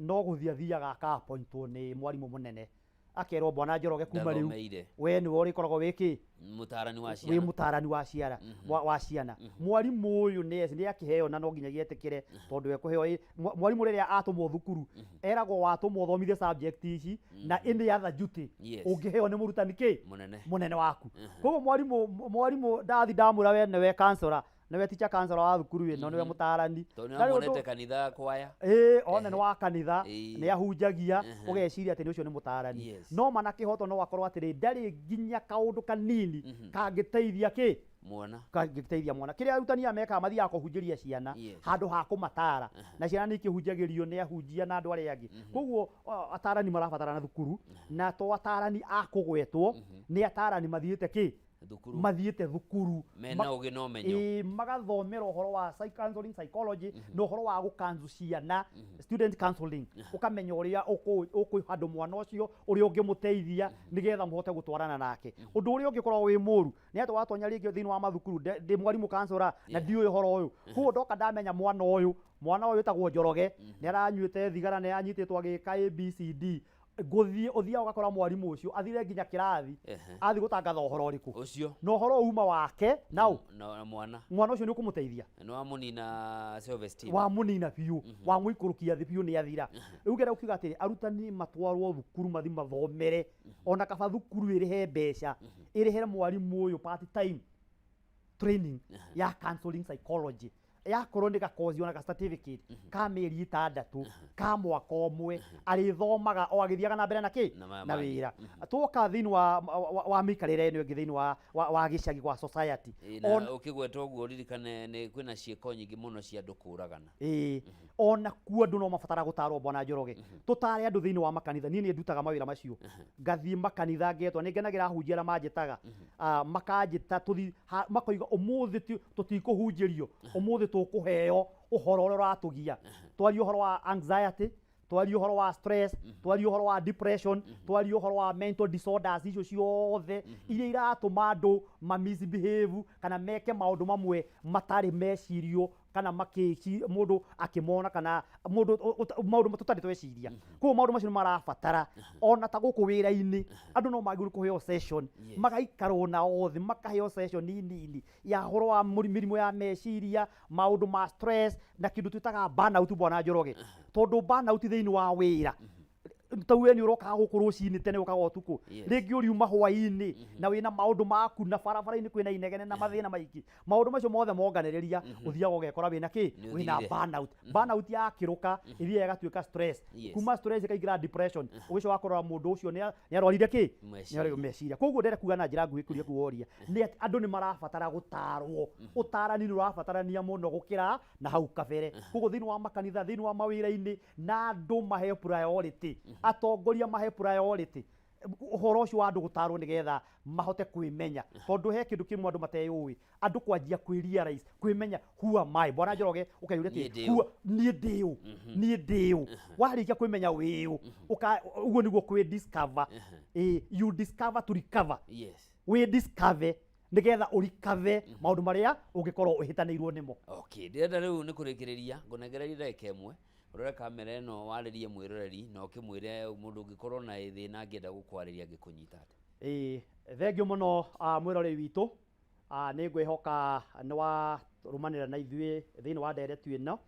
no gũthiĩ athiaga aka-appointwo nĩ mwarimũ mũnene, akerwo, "Bwana Njoroge, kuma rĩu Ndathomeire. we nĩwe ũrĩkoragwo wĩ kĩ?" Mũtarani wa Wĩ ciana. Mũtarani wa ciana, wa ciana. Mwarimũ ũyũ nĩ akĩheo na no nginyagia etĩkĩre tondũ ekũheo mwarimũ rĩrĩa atũmwo thukuru eragwo, "Watũmwo ũthomithie subject ici na any other duty ũngĩheo nĩ mũrutani kĩ?" Mũnene. Mũnene waku. Koguo mwarimũ ndathi ndamwĩra, "We nĩwe counselor, nĩwe teacher counselor wa thukuru ĩno, nĩwe mũtarani." Tondũ nĩ Ndarĩ amuonete kanitha kwaya. Ĩĩ, one nĩ wa kanitha, nĩ ahunjagia, ũgeciria atĩ nĩ ũcio nĩ mũtarani. No mana kĩhoto no akorwo atĩrĩ, ndarĩ nginya kaũndũ kanini kangĩteithia kĩ? Mwana. Kangĩteithia mwana. Kĩrĩa arutani aya mekaga, mathiaga kũhunjĩria ciana handũ ha kũmatara, na ciana nĩ ikĩhunjagĩrio nĩ ahunjia na andũ arĩa angĩ. Koguo atarani marabatarana thukuru, na to atarani a kũgwetwo, nĩ atarani mathiĩte kĩ? Thukuru. Mathiĩte thukuru. Mena ũgĩ na ũmenyo. Ĩĩ, magathomera ũhoro wa counseling psychology na ũhoro wa gũkanzu ciana, student counseling, ũkamenya ũrĩa ũkũhandũ mwana ũcio, ũrĩa ũngĩmũteithia nĩgetha mũhote gũtwarana nake. Ũndũ ũrĩa ũngĩkorwo wĩ mũru nĩ atĩ watonya rĩngĩ thĩinĩ wa mathukuru, ndĩ mwarimũ counselor na ndiũĩ ũhoro ũyũ, koguo ndoka ndamenya mwana ũyũ wĩtagwo Njoroge nĩ aranyuĩte thigara, nĩ anyitĩtwo agĩka ABCD, ngũthiĩ ũthiaga ũgakora mwarimũ ũcio athire nginya kĩrathi. Athiĩ gũtangatha ũhoro ũrĩkũ? Ũcio. Na ũhoro uma wake nau. Na mwana. Mwana ũcio nĩ ũkũmũteithia? Nĩ wamũnina self esteem. Wamũnina biũ, wamũikũrũkia thĩ biũ, nĩ athira. Rĩu ngenda gũkiuga atĩrĩ, arutani matwarwo thukuru mathi mathomere, ona kaba thukuru ĩrĩhe mbeca, ĩrĩhere mwarimũ ũyũ part time training ya counseling psychology, yakorwo nĩ gakozi ona ga certificate ka mĩeri 6, ka mwaka 1, arĩthomaga o agĩthiaga na mbere na kĩ? Na maya Na mangĩ. wĩra. Twoka thĩinĩ wa mĩikarĩre ĩno ĩngĩ thĩinĩ wa gĩcagi gwa society. Ĩĩ, na ũkĩgweta ũguo ririkane nĩ kwĩna ciĩko nyingĩ mũno cia andũ kũragana. Ĩĩ, ona kuo andũ no mabatara gũtarwo, bwana Njoroge. Tũtare andũ thĩinĩ wa makanitha. Niĩ nĩ ndutaga mawĩra macio, ngathiĩ makanitha ngetwo. Nĩ ngenagĩra ahunjia arĩa manjĩtaga. Makanjĩta tũthi makoiga, "Ũmũthĩ tũtikũhunjĩrio, ũmũthĩ tũkũheo ũhoro ũrĩa ũratũgia, twarie ũhoro wa anxiety, twarie ũhoro wa stress, twarie ũhoro wa depression, twarie ũhoro wa mental disorders icio ciothe iria iratũma andũ ma misbehave kana meke maũndũ mamwe matarĩ mecirio kana makĩci mũndũ akĩmona kana mũndũ maũndũ tũtarĩ tweciria." Koguo maũndũ macio nĩ marabatara ona ta gũkũ wĩra-inĩ andũ no magĩrĩirwo kũheo session, magaikarwo na othe, makaheo session nini ya ũhoro wa mĩrimũ ya meciria, maũndũ ma stress na kĩndũ twĩtaga burnout, bwana Njoroge, tondũ burnout thĩinĩ wa wĩra tau we nĩ ũrokaga gũkũ rũcinĩ tene, ũkaga ũtukũ, rĩngĩ ũriuma hwaĩ-inĩ na wĩna maũndũ maku, na barabara-inĩ kwĩna inegene na mathĩna maingĩ. Maũndũ macio mothe monganĩrĩria, ũthiaga ũgekora wĩna kĩ? Nĩ Wĩna ũthirire. burnout. Burnout yakĩrũka ĩthiaga ĩgatuĩka stress, kuma stress ĩkaingĩra depression, ũgĩcoka kũrora mũndũ ũcio nĩ arwarire kĩ? Meciria. Nĩ arwarire meciria. Koguo ndĩrenda kuga na njĩra nguhĩ kũrĩa kuoria nĩ atĩ andũ nĩ marabatara gũtarwo. Ũtarani nĩ ũrabatarania mũno gũkĩra na hau kabere. Koguo thĩinĩ wa makanitha, thĩinĩ wa mawĩra-inĩ, na andũ maheo priority, atongoria mahe priority ũhoro ũcio wa andũ gũtarwo nĩgetha mahote kwĩmenya, tondũ he kĩndũ kĩmwe andũ mateyũĩ, andũ kwanjia kwĩ realize, kwĩmenya, who am I? Bwana Njoroge, ũkeyũria Niĩ atĩ ndĩ ũ? Niĩ ndĩ ũ? Niĩ ndĩ ũ? Warĩkia kwĩmenya wĩ ũ, ũguo nĩguo kwĩ discover. Ĩ, you discover to recover. Wĩ discover nĩgetha ũrikave maũndũ marĩa ũngĩkorwo ũhĩtanĩirwo nĩmo. Okay, ndĩrenda rĩu nĩ kũrĩkĩrĩria ngũnengereria ndagĩka 1 ũrore kamera ĩno, warĩrie mwĩroreri na ũkĩmwĩre mũndũ ũngĩkorwo na thĩna angĩenda gũkwarĩria angĩkũnyita atĩa. Ĩĩ, thengiũ mũno, mwĩroreri witũ. Nĩ ngwĩhoka nĩ warũmanĩra na ithuĩ thĩinĩ wa ndereti ĩno,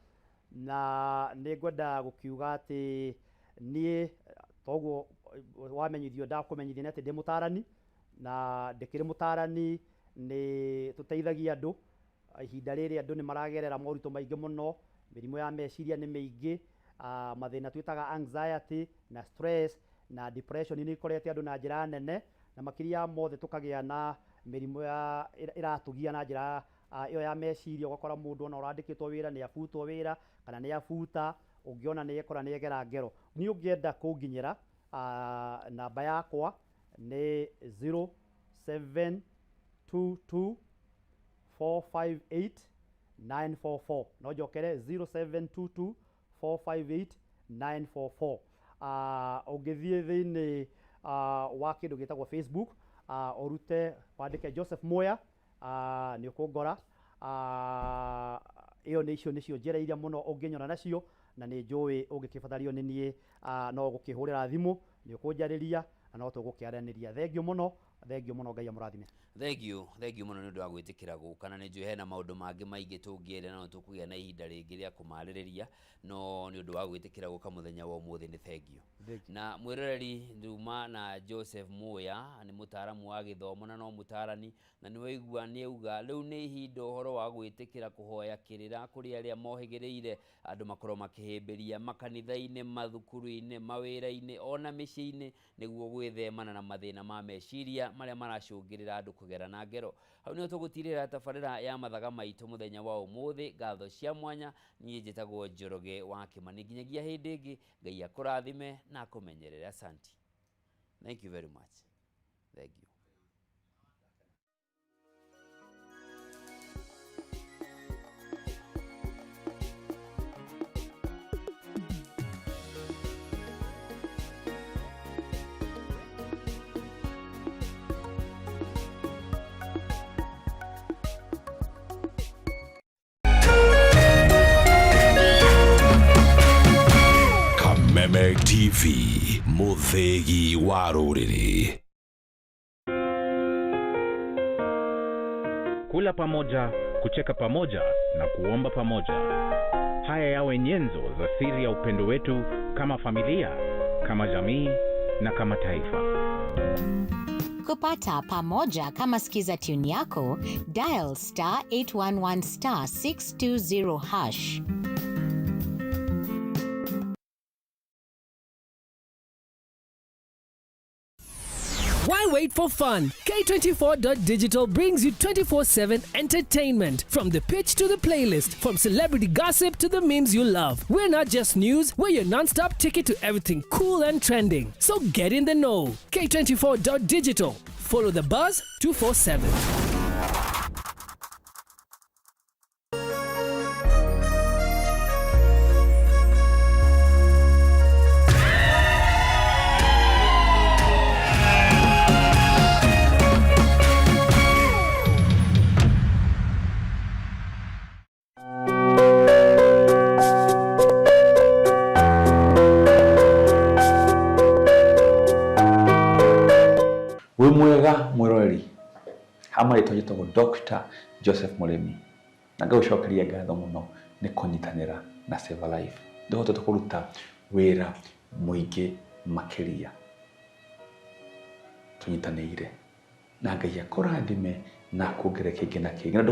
na nĩ ngwenda gũkiuga atĩ niĩ toguo wamenyithio, ndakũmenyithia nĩ atĩ ndĩ mũtarani, na ndĩkĩrĩ mũtarani nĩ tũteithagia andũ. Ihinda rĩrĩ andũ nĩ maragerera moritũ maingĩ mũno, mĩrimũ ya meciria nĩ mĩingĩ, mathĩna twĩtaga anxiety na stress na depression nĩ ikorete andũ na njĩra nene, na makĩria ya mothe tũkagĩa na mĩrimũ ya ĩratũgia na njĩra ĩyo ya meciria. Ũgakora mũndũ ona ũrandĩkĩtwo wĩra nĩ abutwo wĩra kana nĩ abuta, ũngĩona nĩ ekora nĩ egera ngero. Niĩ ũngĩenda kũnginyĩra, namba yakwa nĩ 0722 458 944. No njokere, 0722 458 944. Ũngĩthiĩ thĩinĩ wa kĩndũ gĩtagwo Facebook, ũrute wandĩke Joseph Muya, nĩ ũkũngora. Ĩyo nĩ icio nĩcio njĩra iria mũno ũngĩnyona nacio, na nĩ njũĩ ũngĩkĩbatario nĩ niĩ, no gũkĩhũrĩra thimũ, nĩ ũkũnjarĩria na no tũgũkĩaranĩria. Thengiũ mũno, thengiũ mũno, Ngai amũrathime. Thengiũ, thengiũ mũno nĩ ũndũ wa gwĩtĩkĩra gũka, na nĩ njũĩ hena maũndũ mangĩ maingĩ tũngĩaria, na no tũkũgĩa na ihinda rĩngĩ rĩa kũmarĩrĩria, no nĩ ũndũ wa gwĩtĩkĩra gũka mũthenya wa ũmũthĩ nĩ thengiũ. Na mwĩroreri, nduma na Joseph Muya, nĩ mũtaaramu wa gĩthomo na no mũtaarani, na nĩ waigua nĩ auga rĩu nĩ ihinda ũhoro wa gwĩtĩkĩra kũhoya kĩrĩra kũrĩ arĩa mohĩgĩrĩire andũ makorwo makĩhĩmbĩria makanitha-inĩ, mathukuru-inĩ, mawĩra-inĩ ona mĩciĩ-inĩ, nĩguo gwĩthemana na mathĩna ma meciria marĩa maracũngĩrĩra andũ kũgera na ngero. Hau nĩho tũgũtirĩra tabarĩra ya mathaga maitũ mũthenya wa ũmũthĩ. Ngatho cia mwanya, niĩ njĩtagwo Njoroge wa Kĩmani. Nginyagia hĩndĩ ĩngĩ, Ngai akũrathime na akũmenyerere. Asanti. Thank you very much. Thank you. Kameme TV, mũthĩgi wa rũrĩrĩ. Kula pamoja, kucheka pamoja na kuomba pamoja. Haya yawe nyenzo za siri ya upendo wetu kama familia, kama jamii na kama taifa. Kupata pamoja kama skiza tune yako, dial star 811 star 620 hash. Why wait for fun? K24.digital brings you 24/7 entertainment. From the pitch to the playlist, from celebrity gossip to the memes you love. We're not just news, we're your non-stop ticket to everything cool and trending. So get in the know. K24.digital. Follow the buzz 247. Wĩ mwega mwĩroreri, hama rĩtwa njĩtagwo Dr. Joseph Mũrĩmi, na ngagũcokeria ngatho mũno nĩ kũnyitanĩra na Save a Life. Ndĩhotete kũruta wĩra mũingĩ makĩria tũnyitanĩire, na Ngai akũrathime na akuongerere kĩngĩ na kĩngĩ, na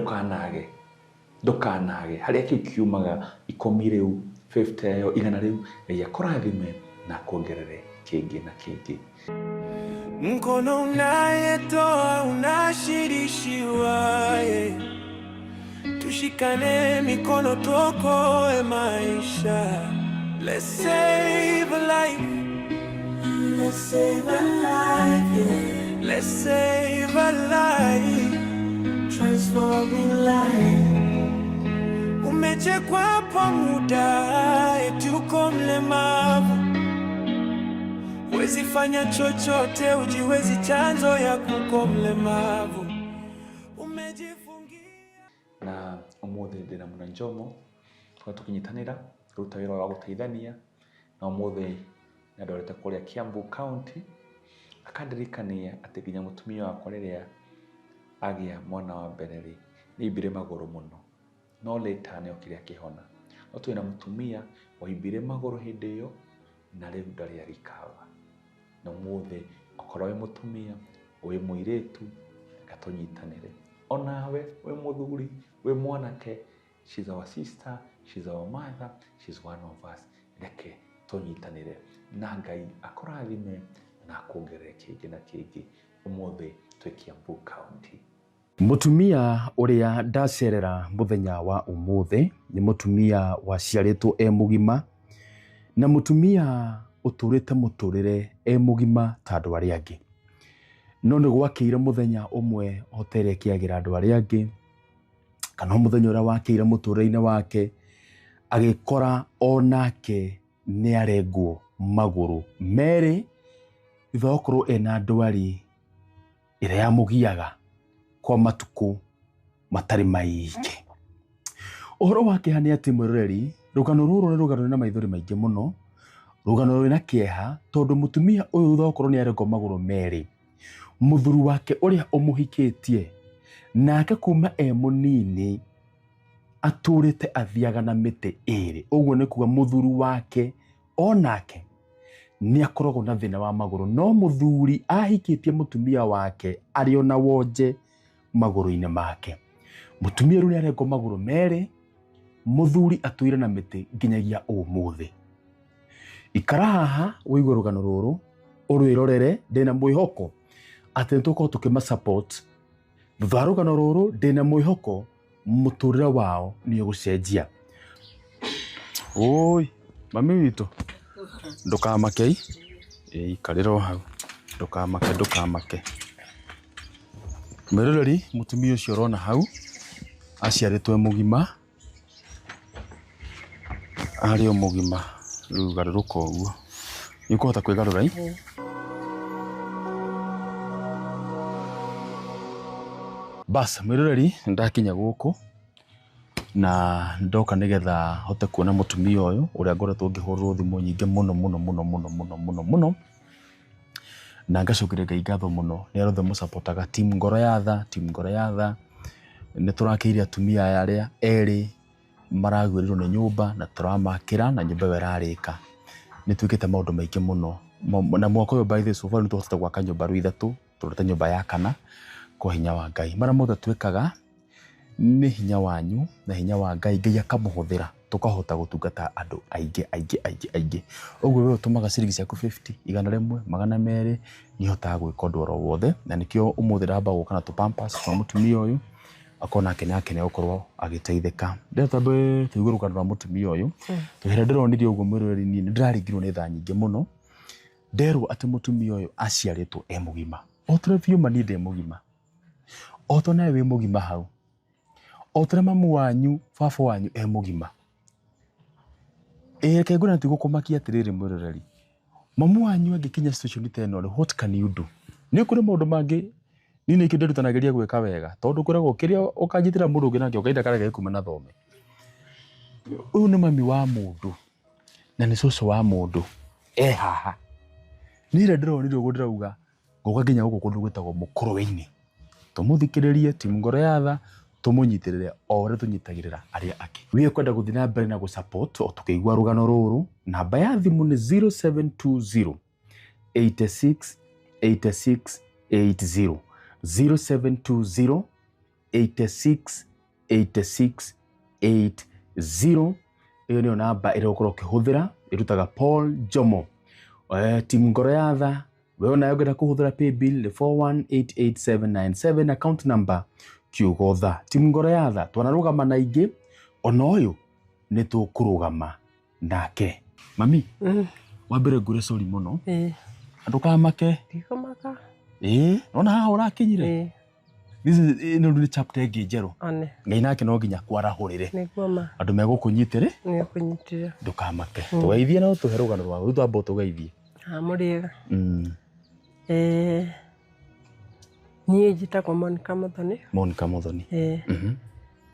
ndũkanage harĩa kĩu kiumaga 10 rĩu, 50 ĩyo, 100 rĩu, Ngai akũrathime na akuongerere kĩngĩ na kĩngĩ. Mkono unayetoa unashirishiwa, yeah. Tushikane mikono tuokoe maisha. Let's save a life. Let's save a life, yeah. Let's save a life. Transforming life. Umechekwa kwa muda, eti uko mlemavu, huwezi fanya chochote, ujiwezi chanzo ya kuko mlemavu. Umejifungia. Na umuthi ndina Muna Njomo, twa tukinyitanira kuruta wira wa guteithania, na umuthi nandorete kuria Kiambu County, akandirikania ati nginya mutumia wakwa riria agia mwana wa mbere ri nĩaimbire magũrũ mũno, no later nĩokire akĩhona. No twĩna mũtumia waimbire magũrũ hĩndĩ ĩyo na rĩu ndarĩ arikava. Na ũmũthĩ okorwo wĩ mũtumia, wĩ mũirĩtu, reka tũnyitanĩre. Onawe wĩ mũthuri, wĩ mwanake, she's our sister, she's our mother, she's one of us. Reke tũnyitanĩre na Ngai akũrathime na akuongerere kĩngĩ na kĩngĩ. Ũmũthĩ twĩ Kiambu County. Mũtumia ũrĩa ndacerera mũthenya wa ũmũthĩ nĩ mũtumia waciarĩtwo e mũgima, na mũtumia ũtũrĩte mũtũrĩre e mũgima ta andũ arĩa angĩ. No nĩ gwakĩire mũthenya ũmwe hotere kĩagĩra andũ arĩa angĩ, kana mũthenya ũrĩa wakĩire mũtũrĩre-inĩ wake, agĩkora onake nĩ arengwo magũrũ merĩ thutha wa gũkorwo ena ndwari ĩrĩa yamũgiaga kwa matukũ matarĩ maingĩ. Ũhoro wa kĩeha nĩ atĩ mwĩroreri, rũgano rũrũ nĩ rũgano rwĩna maithori maingĩ mũno, rũgano rwĩna kĩeha, tondũ mũtumia ũyũ thutha wa gũkorwo nĩ arengwo magũrũ merĩ, mũthuri wake ũrĩa ũmũhikĩtie nake kuma e mũnini atũrĩte athiaga na mĩtĩ ĩrĩ. Ũguo nĩ kuga mũthuri wake onake nĩ akoragwo na thĩna wa magũrũ, no mũthuri ahikĩtie mũtumia wake arĩ ona wonje magũrũ-inĩ make. Mũtumia rĩu nĩ arengwo magũrũ merĩ, mũthuri atũire na mĩtĩ nginyagia ũmũthĩ. Ikara haha ũigue rũgano rũrũ, ũrwĩrorere, ndĩna mwĩhoko atĩ nĩ tũgũkorwo tũkĩma support. Thutha wa rũgano rũrũ ndĩna mwĩhoko mũtũrĩre wao nĩ ũgũcenjia. Oi, mami witũ, ndũkamake ĩ, ikarĩra o hau, ndũkamake, ndũkamake. Mwĩroreri, mũtumia ũcio ũrona hau aciarĩtwo e mũgima, arĩ o mũgima, rĩu garũrũka ũguo, nĩ ũkũhota kwĩgarũra ĩ? Bas, mwĩroreri, nĩ ndakinya gũkũ na ndoka nĩgetha hote kuona mũtumia ũyũ ũrĩa ngoretwo ngĩhũrĩrwo thimũ nyingĩ mũno mũno mũno mũno mũno mũno mũno, na ngacokeria Ngai ngatho mũno nĩ arĩa othe mũcapotaga team Ngoro ya Tha, team Ngoro ya Tha. Nĩ tũrakĩire atumia aya arĩa erĩ maragwĩrĩirwo nĩ nyũmba na tũramakĩra na nyũmba ĩyo ĩrarĩka. Nĩ twĩkĩte maũndũ maingĩ mũno na mwaka ũyũ by the way so far nĩ tũhotete gwaka nyũmba rĩu ithatũ, tũrete nyũmba ya kana kwa hinya wa Ngai. Marĩa mothe twĩkaga nĩ hinya wanyu na hinya wa Ngai, Ngai akamũhũthĩra tũkahota gũtungata andũ aingĩ aingĩ aingĩ aingĩ. Ũguo we ũtũmaga ciringi ciaku 50, 100, 200, nĩ ũhotaga gwĩka ũndũ oro wothe, na nĩkĩo ũmũthĩ ndamba gũka na tũ pampers twa mũtumia ũyũ, akorwo nake nake nĩ egũkorwo agĩteithĩka. Ndĩrenda twambe tũigue rũgano rwa mũtumia ũyũ, tondũ hĩndĩ ĩrĩa ndĩronire ũguo mwĩroreri niĩ nĩ ndĩraringirwo nĩ tha nyingĩ mũno, nderwo atĩ mũtumia ũyũ aciarĩtwo e mũgima. O ta ũrĩa biũ ma niĩ ndĩ mũgima, o ta nawe wĩ mũgima hau, o ta ũrĩa mamu wanyu, baba wanyu e mũgima. Ĩ reke ngwĩre na tigũkũmakia atĩrĩrĩ mwĩroreri, mamu wanyu angĩkinya situation ta ĩno rĩ, what can you do? Nĩ kũrĩ maũndũ mangĩ niĩ nĩkĩo ndĩrutanagĩria gwĩka wega, tondũ kwĩragwo kĩrĩa ũkanyitĩra mũndũ ũngĩ nakĩo kahinda karĩa gĩkuma na thome. Ũyũ nĩ mami wa mũndũ na nĩ cũcũ wa mũndũ e haha. Niĩ rĩrĩa ndĩronire ũguo ndĩrauga ngũka nginya gũkũ kũndũ gwĩtagwo Mũkũrwe-inĩ, tũmũthikĩrĩrie team Ngoro ya Tha, tũmũnyitĩrĩre o ũrĩa tũnyitagĩrĩra arĩa angĩ. We ũkwenda gũthiĩ na mbere na gũ support o tũkĩigua rũgano rũrũ, namba ya thimũ nĩ 0720 86 86 80, 0720 86 86 80. Ĩyo nĩyo namba ĩrĩa ũgũkorwo ũkĩhũthĩra, ĩrutaga Paul Jomo. Team Ngoro ya Tha, we onawe ũngĩenda kũhũthĩra paybill nĩ 4188797, account number kiugo tha. Team Ngoro ya Tha, twanarũgama na ingĩ, ona ũyũ nĩ tũkũrũgama nake. Mami, wa mbere ngwĩre sorry mũno. Ndũkamake. Ndikũmaka. Ĩĩ, nona haha ũrakinyire. This is ĩno nĩ chapter ĩngĩ njerũ. One. Ngai nake no nginya kwarahũrĩre. Nĩguo ma. Andũ megũkũnyitĩrĩ. Nĩkũnyitĩrĩra. Ndũkamake. Tũgeithie na ũtũhe rũgano rwaku. Rĩu twamba ũtũgeithie. Ha mũrĩega. Niĩ njĩtagwo Monica Muthoni. Monica Muthoni.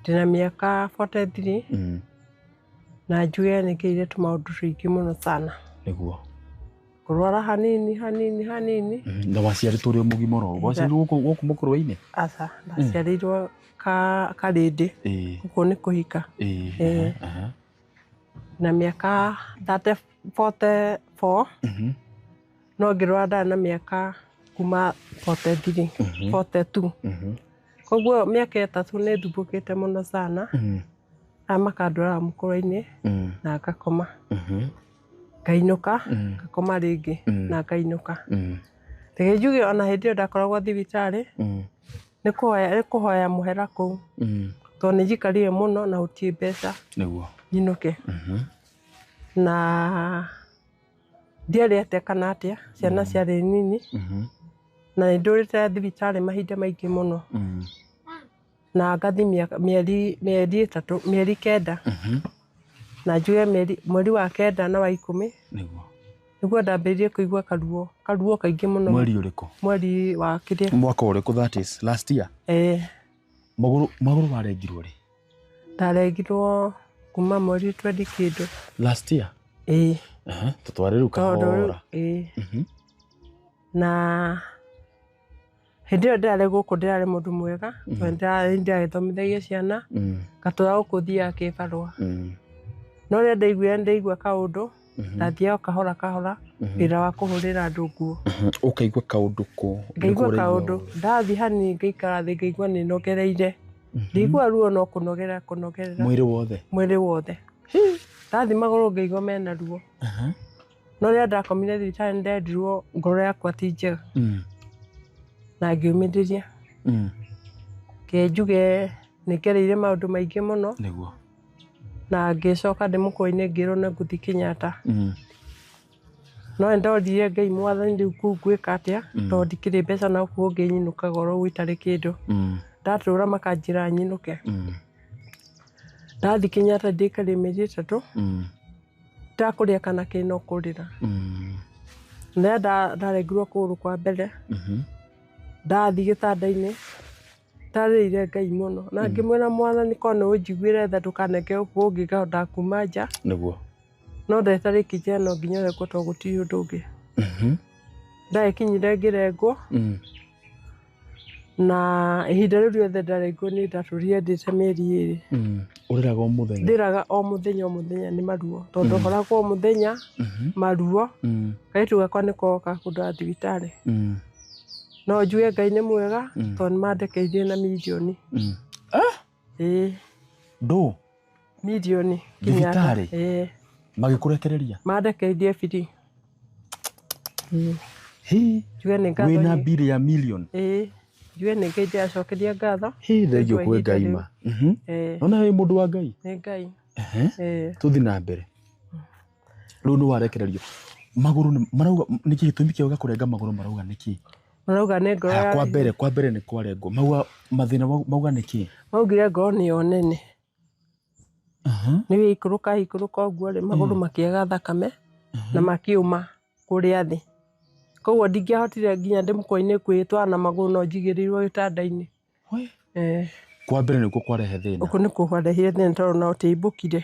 Ndĩna mĩaka 43. Na njuge nĩ ngĩire tũmaũndũ tũingĩ mũno sana. Nĩguo. Kũrwara hanini hanini hanini. Na waciarĩtwo ũrĩ o mũgima oro ũguo? Waciarĩirwo gũkũ Mũkũrwe-inĩ? Aca, ndaciarĩirwo Karĩndĩ. Gũkũ nĩ kũhika. Na mĩaka 44. No ngĩrwara ndarĩ na mĩaka kuma 43, 42. Koguo mĩaka 3 nĩ thumbũkĩte mũno sana. Aya makandwara Mũkũrwe-inĩ na ngakoma. Ngainũka, ngakoma rĩngĩ na ngainũka. Reke njuge ona hĩndĩ ĩyo ndakoragwo thibitarĩ, nĩ kũhoya mũhera kũu. Tondũ nĩ njikarire mũno na gũtirĩ mbeca. Nĩguo. Nyinũke. Na ndiarĩ atĩa kana atĩa, ciana ciarĩ nini. Na nĩ ndũrĩte thibitarĩ mahinda maingĩ mũno. Na ngathi mĩeri 3, mĩeri 9. Na njuge mweri wa 9 na wa 10. Nĩguo. Nĩguo ndambĩrĩirie kũigua karuo, karuo kaingĩ mũno. Mweri ũrĩkũ? Mweri wa kĩrĩa. Mwaka ũrĩkũ, that is last year? Eh. Magũrũ, magũrũ warengirwo rĩ? Ndarengirwo kuma mweri 20 kĩndũ. Last year? Ĩĩ. Aha, tũtware rĩu Tondũ rĩu kahora. Ĩĩ. Na hĩndĩ ĩyo ndĩrarĩ gũkũ ndĩrarĩ mũndũ mwega, tondũ ndĩragĩthomithagia ciana, ngatũra gũkũ thiaga kĩbarũa. No rĩrĩa ndaiguire ndaigua kaũndũ, ndathiaga o kahora kahora wĩra wa kũhũrĩra andũ nguo. Ũkaigua kaũndũ kũ? Ngaigua kaũndũ, ndathiĩ hanini ngaikara thĩ ngaigua nĩnogereire. Ndiguaga ruo no kũnogera kũnogerera. Mwĩrĩ wothe? Mwĩrĩ wothe. Ndathiĩ magũrũ ngaigua mena ruo. No rĩrĩa ndakomire thibitarĩ nĩndendirwo ngoro yakwa ti njega. Na ngĩũmĩrĩria. Reke njuge nĩngereire maũndũ maingĩ mũno. Nĩguo. Na ngĩcoka ndĩ mũkũrũ-inĩ ngĩrwo nĩ ngũthiĩ Kenyatta. No nĩndoririe Ngai mwathani rĩu kũu ngwĩka atĩa, tondũ ndikĩrĩ mbeca na kũu ũngĩ nyinũkaga oro ũguo itarĩ kĩndũ. Ndatũra makanjĩra nyinũke. Ndathiĩ Kenyatta ndĩkarĩe mĩeri 3, ndakũrĩa kana kĩ no kũrĩra. Na rĩrĩa ndarengirwo kũgũrũ kwa mbere, ndathiĩ gĩtanda-inĩ, ndarĩrĩire Ngai mũno na ngĩmwĩra mwathani korwo nĩ ũnjiguĩre tha ndũkaneke gũkũ ũngĩ ngahota kuma nja. Nĩguo. No ndagĩtarĩ akĩnjĩra no nginya ũrengwo tondũ gũtirĩ ũndũ ũngĩ. Ndagĩkinyire ngĩrengwo, na ihinda rĩu rĩothe ndarengwo nĩ ndatũrire ndĩte mĩeri 2. Ũrĩraga o mũthenya? Ndĩraga o mũthenya o mũthenya nĩ maruo, tondũ horagwo o mũthenya maruo. Kairĩtu gakwa nĩko gokaga kũndwara thibitarĩ. No njuge Ngai nĩ mwega, tondũ nĩmandekeirie na mirioni. Ĩĩ. Ndũ? Mirioni. Kenyatta. Thibitarĩ? Ĩĩ. Magĩkũrekereria? Mandekeirie free. Hĩ. Njuge nĩ ngatho Wĩna nyingĩ. mbirĩ ya million? Ĩĩ. Njuge nĩ Ngai ndĩracokeria ngatho. Hĩ, thengio Nĩũndũ wa kwĩ ihinda Ngai rĩu. ma. Ĩĩ. Nona wĩ mũndũ wa Ngai? Nĩ Ngai. Ehe. Ĩĩ. Tũthiĩ na mbere. Rĩu nĩ warekererio. Magũrũ nĩ marauga nĩkĩ gĩtũmi kĩao gĩa kũrenga magũrũ marauga nĩkĩ? Marauga nĩ ngoro Haya, ya kwa mbere, kwa mbere nĩ kwarengwo. Mauga mathĩna mauga nĩkĩ? Maugire ngoro nĩyo nene. Nĩ ikũrũka ikũrũka ũguo rĩ, magũrũ makĩaga thakame na makĩũma kũrĩa thĩ. Koguo ndingĩahotire nginya ndĩ mũkwa-inĩ kwĩtwara na magũrũ no njigĩrĩirwo gĩtanda-inĩ. Kwa mbere nĩkuo kwarehe thĩna. Ũkũ nĩkuo kwarehire thĩna tondũ no ũtĩimbũkire.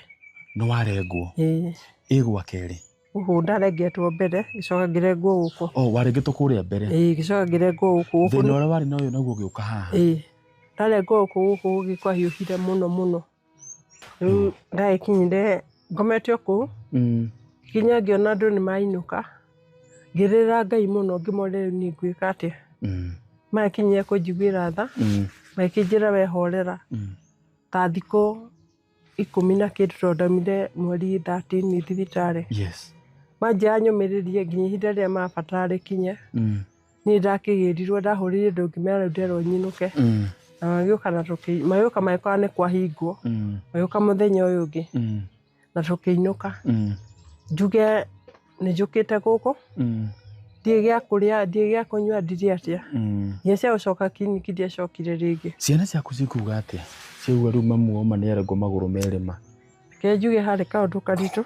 Nĩ warengwo. Ĩĩ. Ĩ gwa kerĩ. Gũkũ ndarengetwo mbere, ngĩcoka ngĩrengwo gũkũ. Oh, warengetwo kũrĩa mbere. Ĩĩ, ngĩcoka ngĩrengwo gũkũ. Gũkũ Thĩna ũrĩa warĩ nayo naguo ũgĩũka haha. Ĩĩ. Ndarengwo gũkũ gũkũ gũkĩ kwahiũhire mũno mũno. Rĩu ndagĩkinyire ngomete o kũu, nginya ngĩona andũ nĩ mainũka. Ngĩrĩra Ngai mũno ngĩmoria rĩu niĩ ngwĩka atĩa. Magĩkinyire kũnjiguĩra tha, magĩkĩnjĩra we horera. Ta thikũ 10 na kĩndũ tondũ ndaumire mweri 13 thibitarĩ. Yes. Manjĩra nyũmĩrĩrie nginya ihinda rĩrĩa marabatara rĩkinye. Niĩ ndakĩgĩrirwo ndahũrĩire andũ ngĩmera rĩu nderwo nyinũke. Na magĩũka na magĩũka magĩkora nĩ kwahingwo. Magĩũka mũthenya ũyũ ũngĩ. Na tũkĩinũka. Njuge nĩ njũkĩte gũkũ, ndirĩ gĩa kũrĩa, ndirĩ gĩa kũnyua, ndirĩ atĩa. Nginya cia gũcoka kiriniki ndiacokire rĩngĩ. Ciana ciaku cikuga atĩa? Ciaigua rĩu mamu woma nĩ arengwo magũrũ merĩ ma. Reke njuge harĩ kaũndũ karitũ,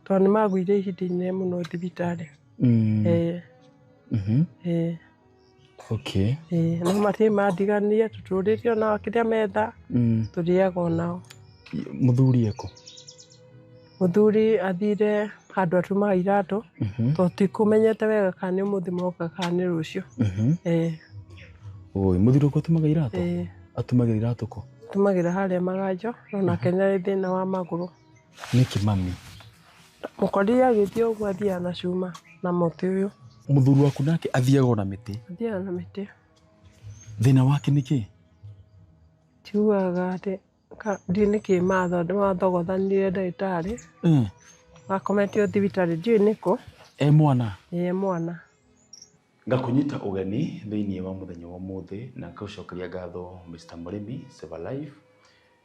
tondũ nĩ magũire ihinda inene mũno thibitarĩ. Ĩĩ. Ĩĩ. Okay. Ĩĩ, no matirĩ mandigania, tũtũrĩte onao kĩrĩa metha, tũrĩaga onao. Mũthuri ekũ? Mũthuri athire handũ atumaga iratũ, tondũ tikũmenyete wega kana nĩ ũmũthĩ moka kana nĩ rũciũ. Ĩĩ. Oi, mũthuri waku atumaga iratũ? Ĩĩ. Atumagĩra iratũ kũ? Atumagĩra harĩa Maganjo, no nake nĩ arĩ thĩna wa magũrũ. Nĩkĩ mami? Mũkorire agĩthiĩ ũguo athiaga na cuma na mũtĩ ũyũ. Mũthuri waku nake athiaga ona mĩtĩ? Athiaga na mĩtĩ. Thĩna wake nĩ kĩ? Tiugaga atĩ ndiũĩ nĩkĩ mathogothanire ndagĩtarĩ. Akometio thibitarĩ ndiũĩ nĩkũ. E mwana? Ĩ mwana. Ngakũnyita ũgeni thĩinĩ wa mũthenya wa ũmũthĩ na ngagũcokeria ngatho Mr. Mũrĩmi Save a Life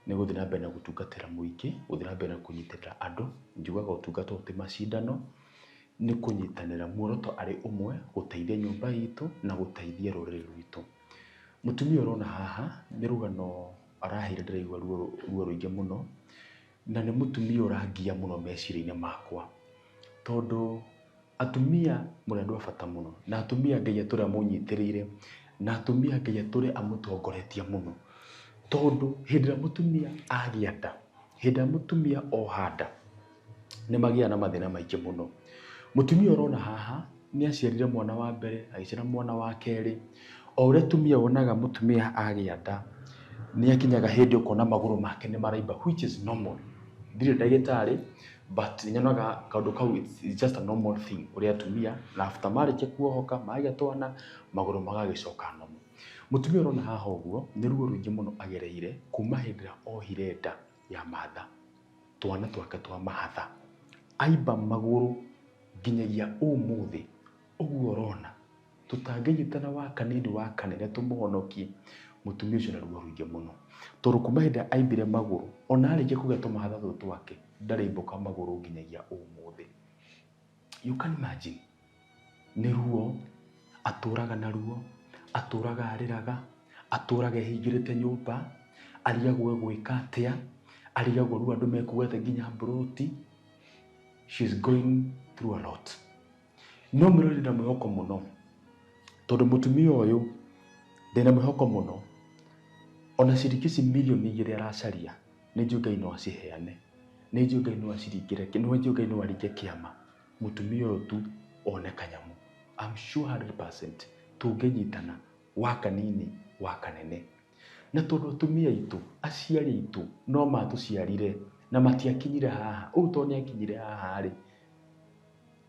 nĩ gũthiĩ na mbere na gũtungatĩra mũingĩ, gũthiĩ na mbere na kũnyitĩrĩra andũ. Njugaga ũtungata ũyũ ti macindano, nĩ kũnyitanĩra muoroto arĩ ũmwe, gũteithia nyũmba itũ na gũteithia rũrĩrĩ rwitũ. Mũtumia ũrona haha nĩ rũgano araheire ndĩraigua ruo rũingĩ mũno, na nĩ mũtumia ũrangia mũno meciria-inĩ makwa, tondũ Atumia mũrĩ andũ a bata mũno, na atumia Ngai atũre amũnyitĩrĩire, na atumia Ngai atũre amũtongoretie mũno. Tondũ hĩndĩ ĩrĩa mũtumia agĩa nda, hĩndĩ ĩrĩa mũtumia oha nda, nĩ magĩaga na mathĩna maingĩ mũno. Mũtumia ũrona haha nĩ aciarire mwana wa mbere, agĩciara mwana wa kerĩ. O ũrĩa atumia wonaga mũtumia agĩa nda, nĩ akinyaga hĩndĩ ũkona magũrũ make nĩ maraimba, which is normal. Ndirĩ ndagĩtarĩ, but nĩ nyonaga kaũndũ kau it's just a normal thing ũrĩa atumia na after marĩkia kuohoka magĩa twana magũrũ magagĩcoka normal. Mũtumia ũrona haha ũguo nĩ ruo rũingĩ mũno agereire kuma hĩndĩ ĩrĩa ohire nda ya matha, twana twake twa mahatha, aimba magũrũ nginyagia ũmũthĩ ũguo ũrona. Tũtangĩnyitana wa kanini wa kanene tũmũhonokie mũtumia ũcio na ruo rũingĩ mũno, tondũ kuma hĩndĩ ĩrĩa aimbire magũrũ ona arĩkia kũgĩa tũmahatha tũtũ twake ndarĩ aimbũka magũrũ nginyagia ũmũthĩ. You can imagine, nĩ ruo atũraga na ruo, atũraga arĩraga, atũraga ehingĩrĩte nyũmba, arigagwo egwĩka atĩa, arigagwo rĩu andũ mekuga atĩa nginya mburoti. She is going through a lot. No mwĩroreri na mwĩhoko mũno, tondũ mũtumia ũyũ ndĩna mwĩhoko mũno, ona ciringi ici mirioni 2 aracaria, nĩ njũĩ Ngai no aciheane, nĩ njũĩ Ngai no aciringĩre, nĩ njũĩ Ngai no aringe kĩama, mũtumia ũyũ tu one kanyamũ. I'm sure 100% tũngĩnyitana wa kanini wa kanene. Na tondũ atumia aitũ, aciari aitũ no matũciarire na matiakinyire haha, ũguo tondũ nĩ akinyire haha rĩ,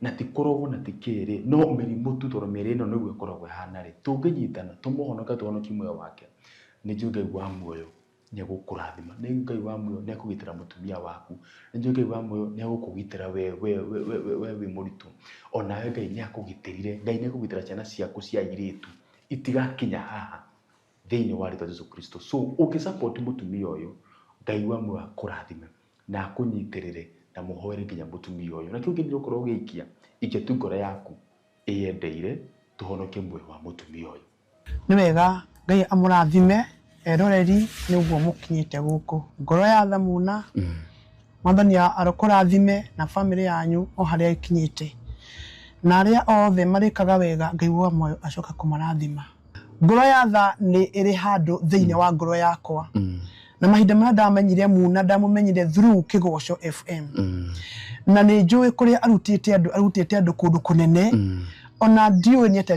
na ti kũrogwo na ti kĩrĩ, no mĩrimũ tu tondũ mĩĩrĩ ĩno nĩguo ĩkoragwo ĩhana rĩ, tũngĩnyitana tũmũhonoke tũhonokie muoyo wake, nĩ njũĩ Ngai wa muoyo nĩ egũkũrathima, nĩ njũĩ Ngai wa muoyo nĩ ekũgitĩra mũtumia waku, nĩ njũĩ Ngai wa muoyo nĩ egũkũgitĩra we we we we we wĩ mũritũ, onawe Ngai nĩ akũgitĩrire, Ngai nĩ ekũgitĩra ciana ciaku cia airĩtu itigakinya haha thĩinĩ wa rĩtwa Jesu Kristo. So ũngĩ support mũtumia ũyũ, Ngai wa muoyo akũrathime na akũnyitĩrĩre na mũhoere nginya mũtumia ũyũ. Na kĩu kĩngĩ ũkorwo ũgĩikia, ikia tu ngoro yaku ĩyendeire tũhonokie muoyo wa mũtumia ũyũ. Nĩ wega Ngai amũrathime eroreri nĩ ũguo mũkinyĩte gũkũ. Ngoro ya tha muna, Mwathani arokũrathime na bamĩrĩ yanyu o harĩa ĩkinyĩte. Na arĩa othe marĩkaga wega Ngai wa muoyo acoka kũmarathima. Ngoro ya tha nĩ ĩrĩ handũ thĩinĩ wa ngoro yakwa. Na mahinda marĩa ndamenyire Muna ndamũmenyire through Kĩgoco FM. Na nĩ njũĩ kũrĩa arutĩte andũ kũndũ kũnene. Ona ndiũĩ nĩ atĩa.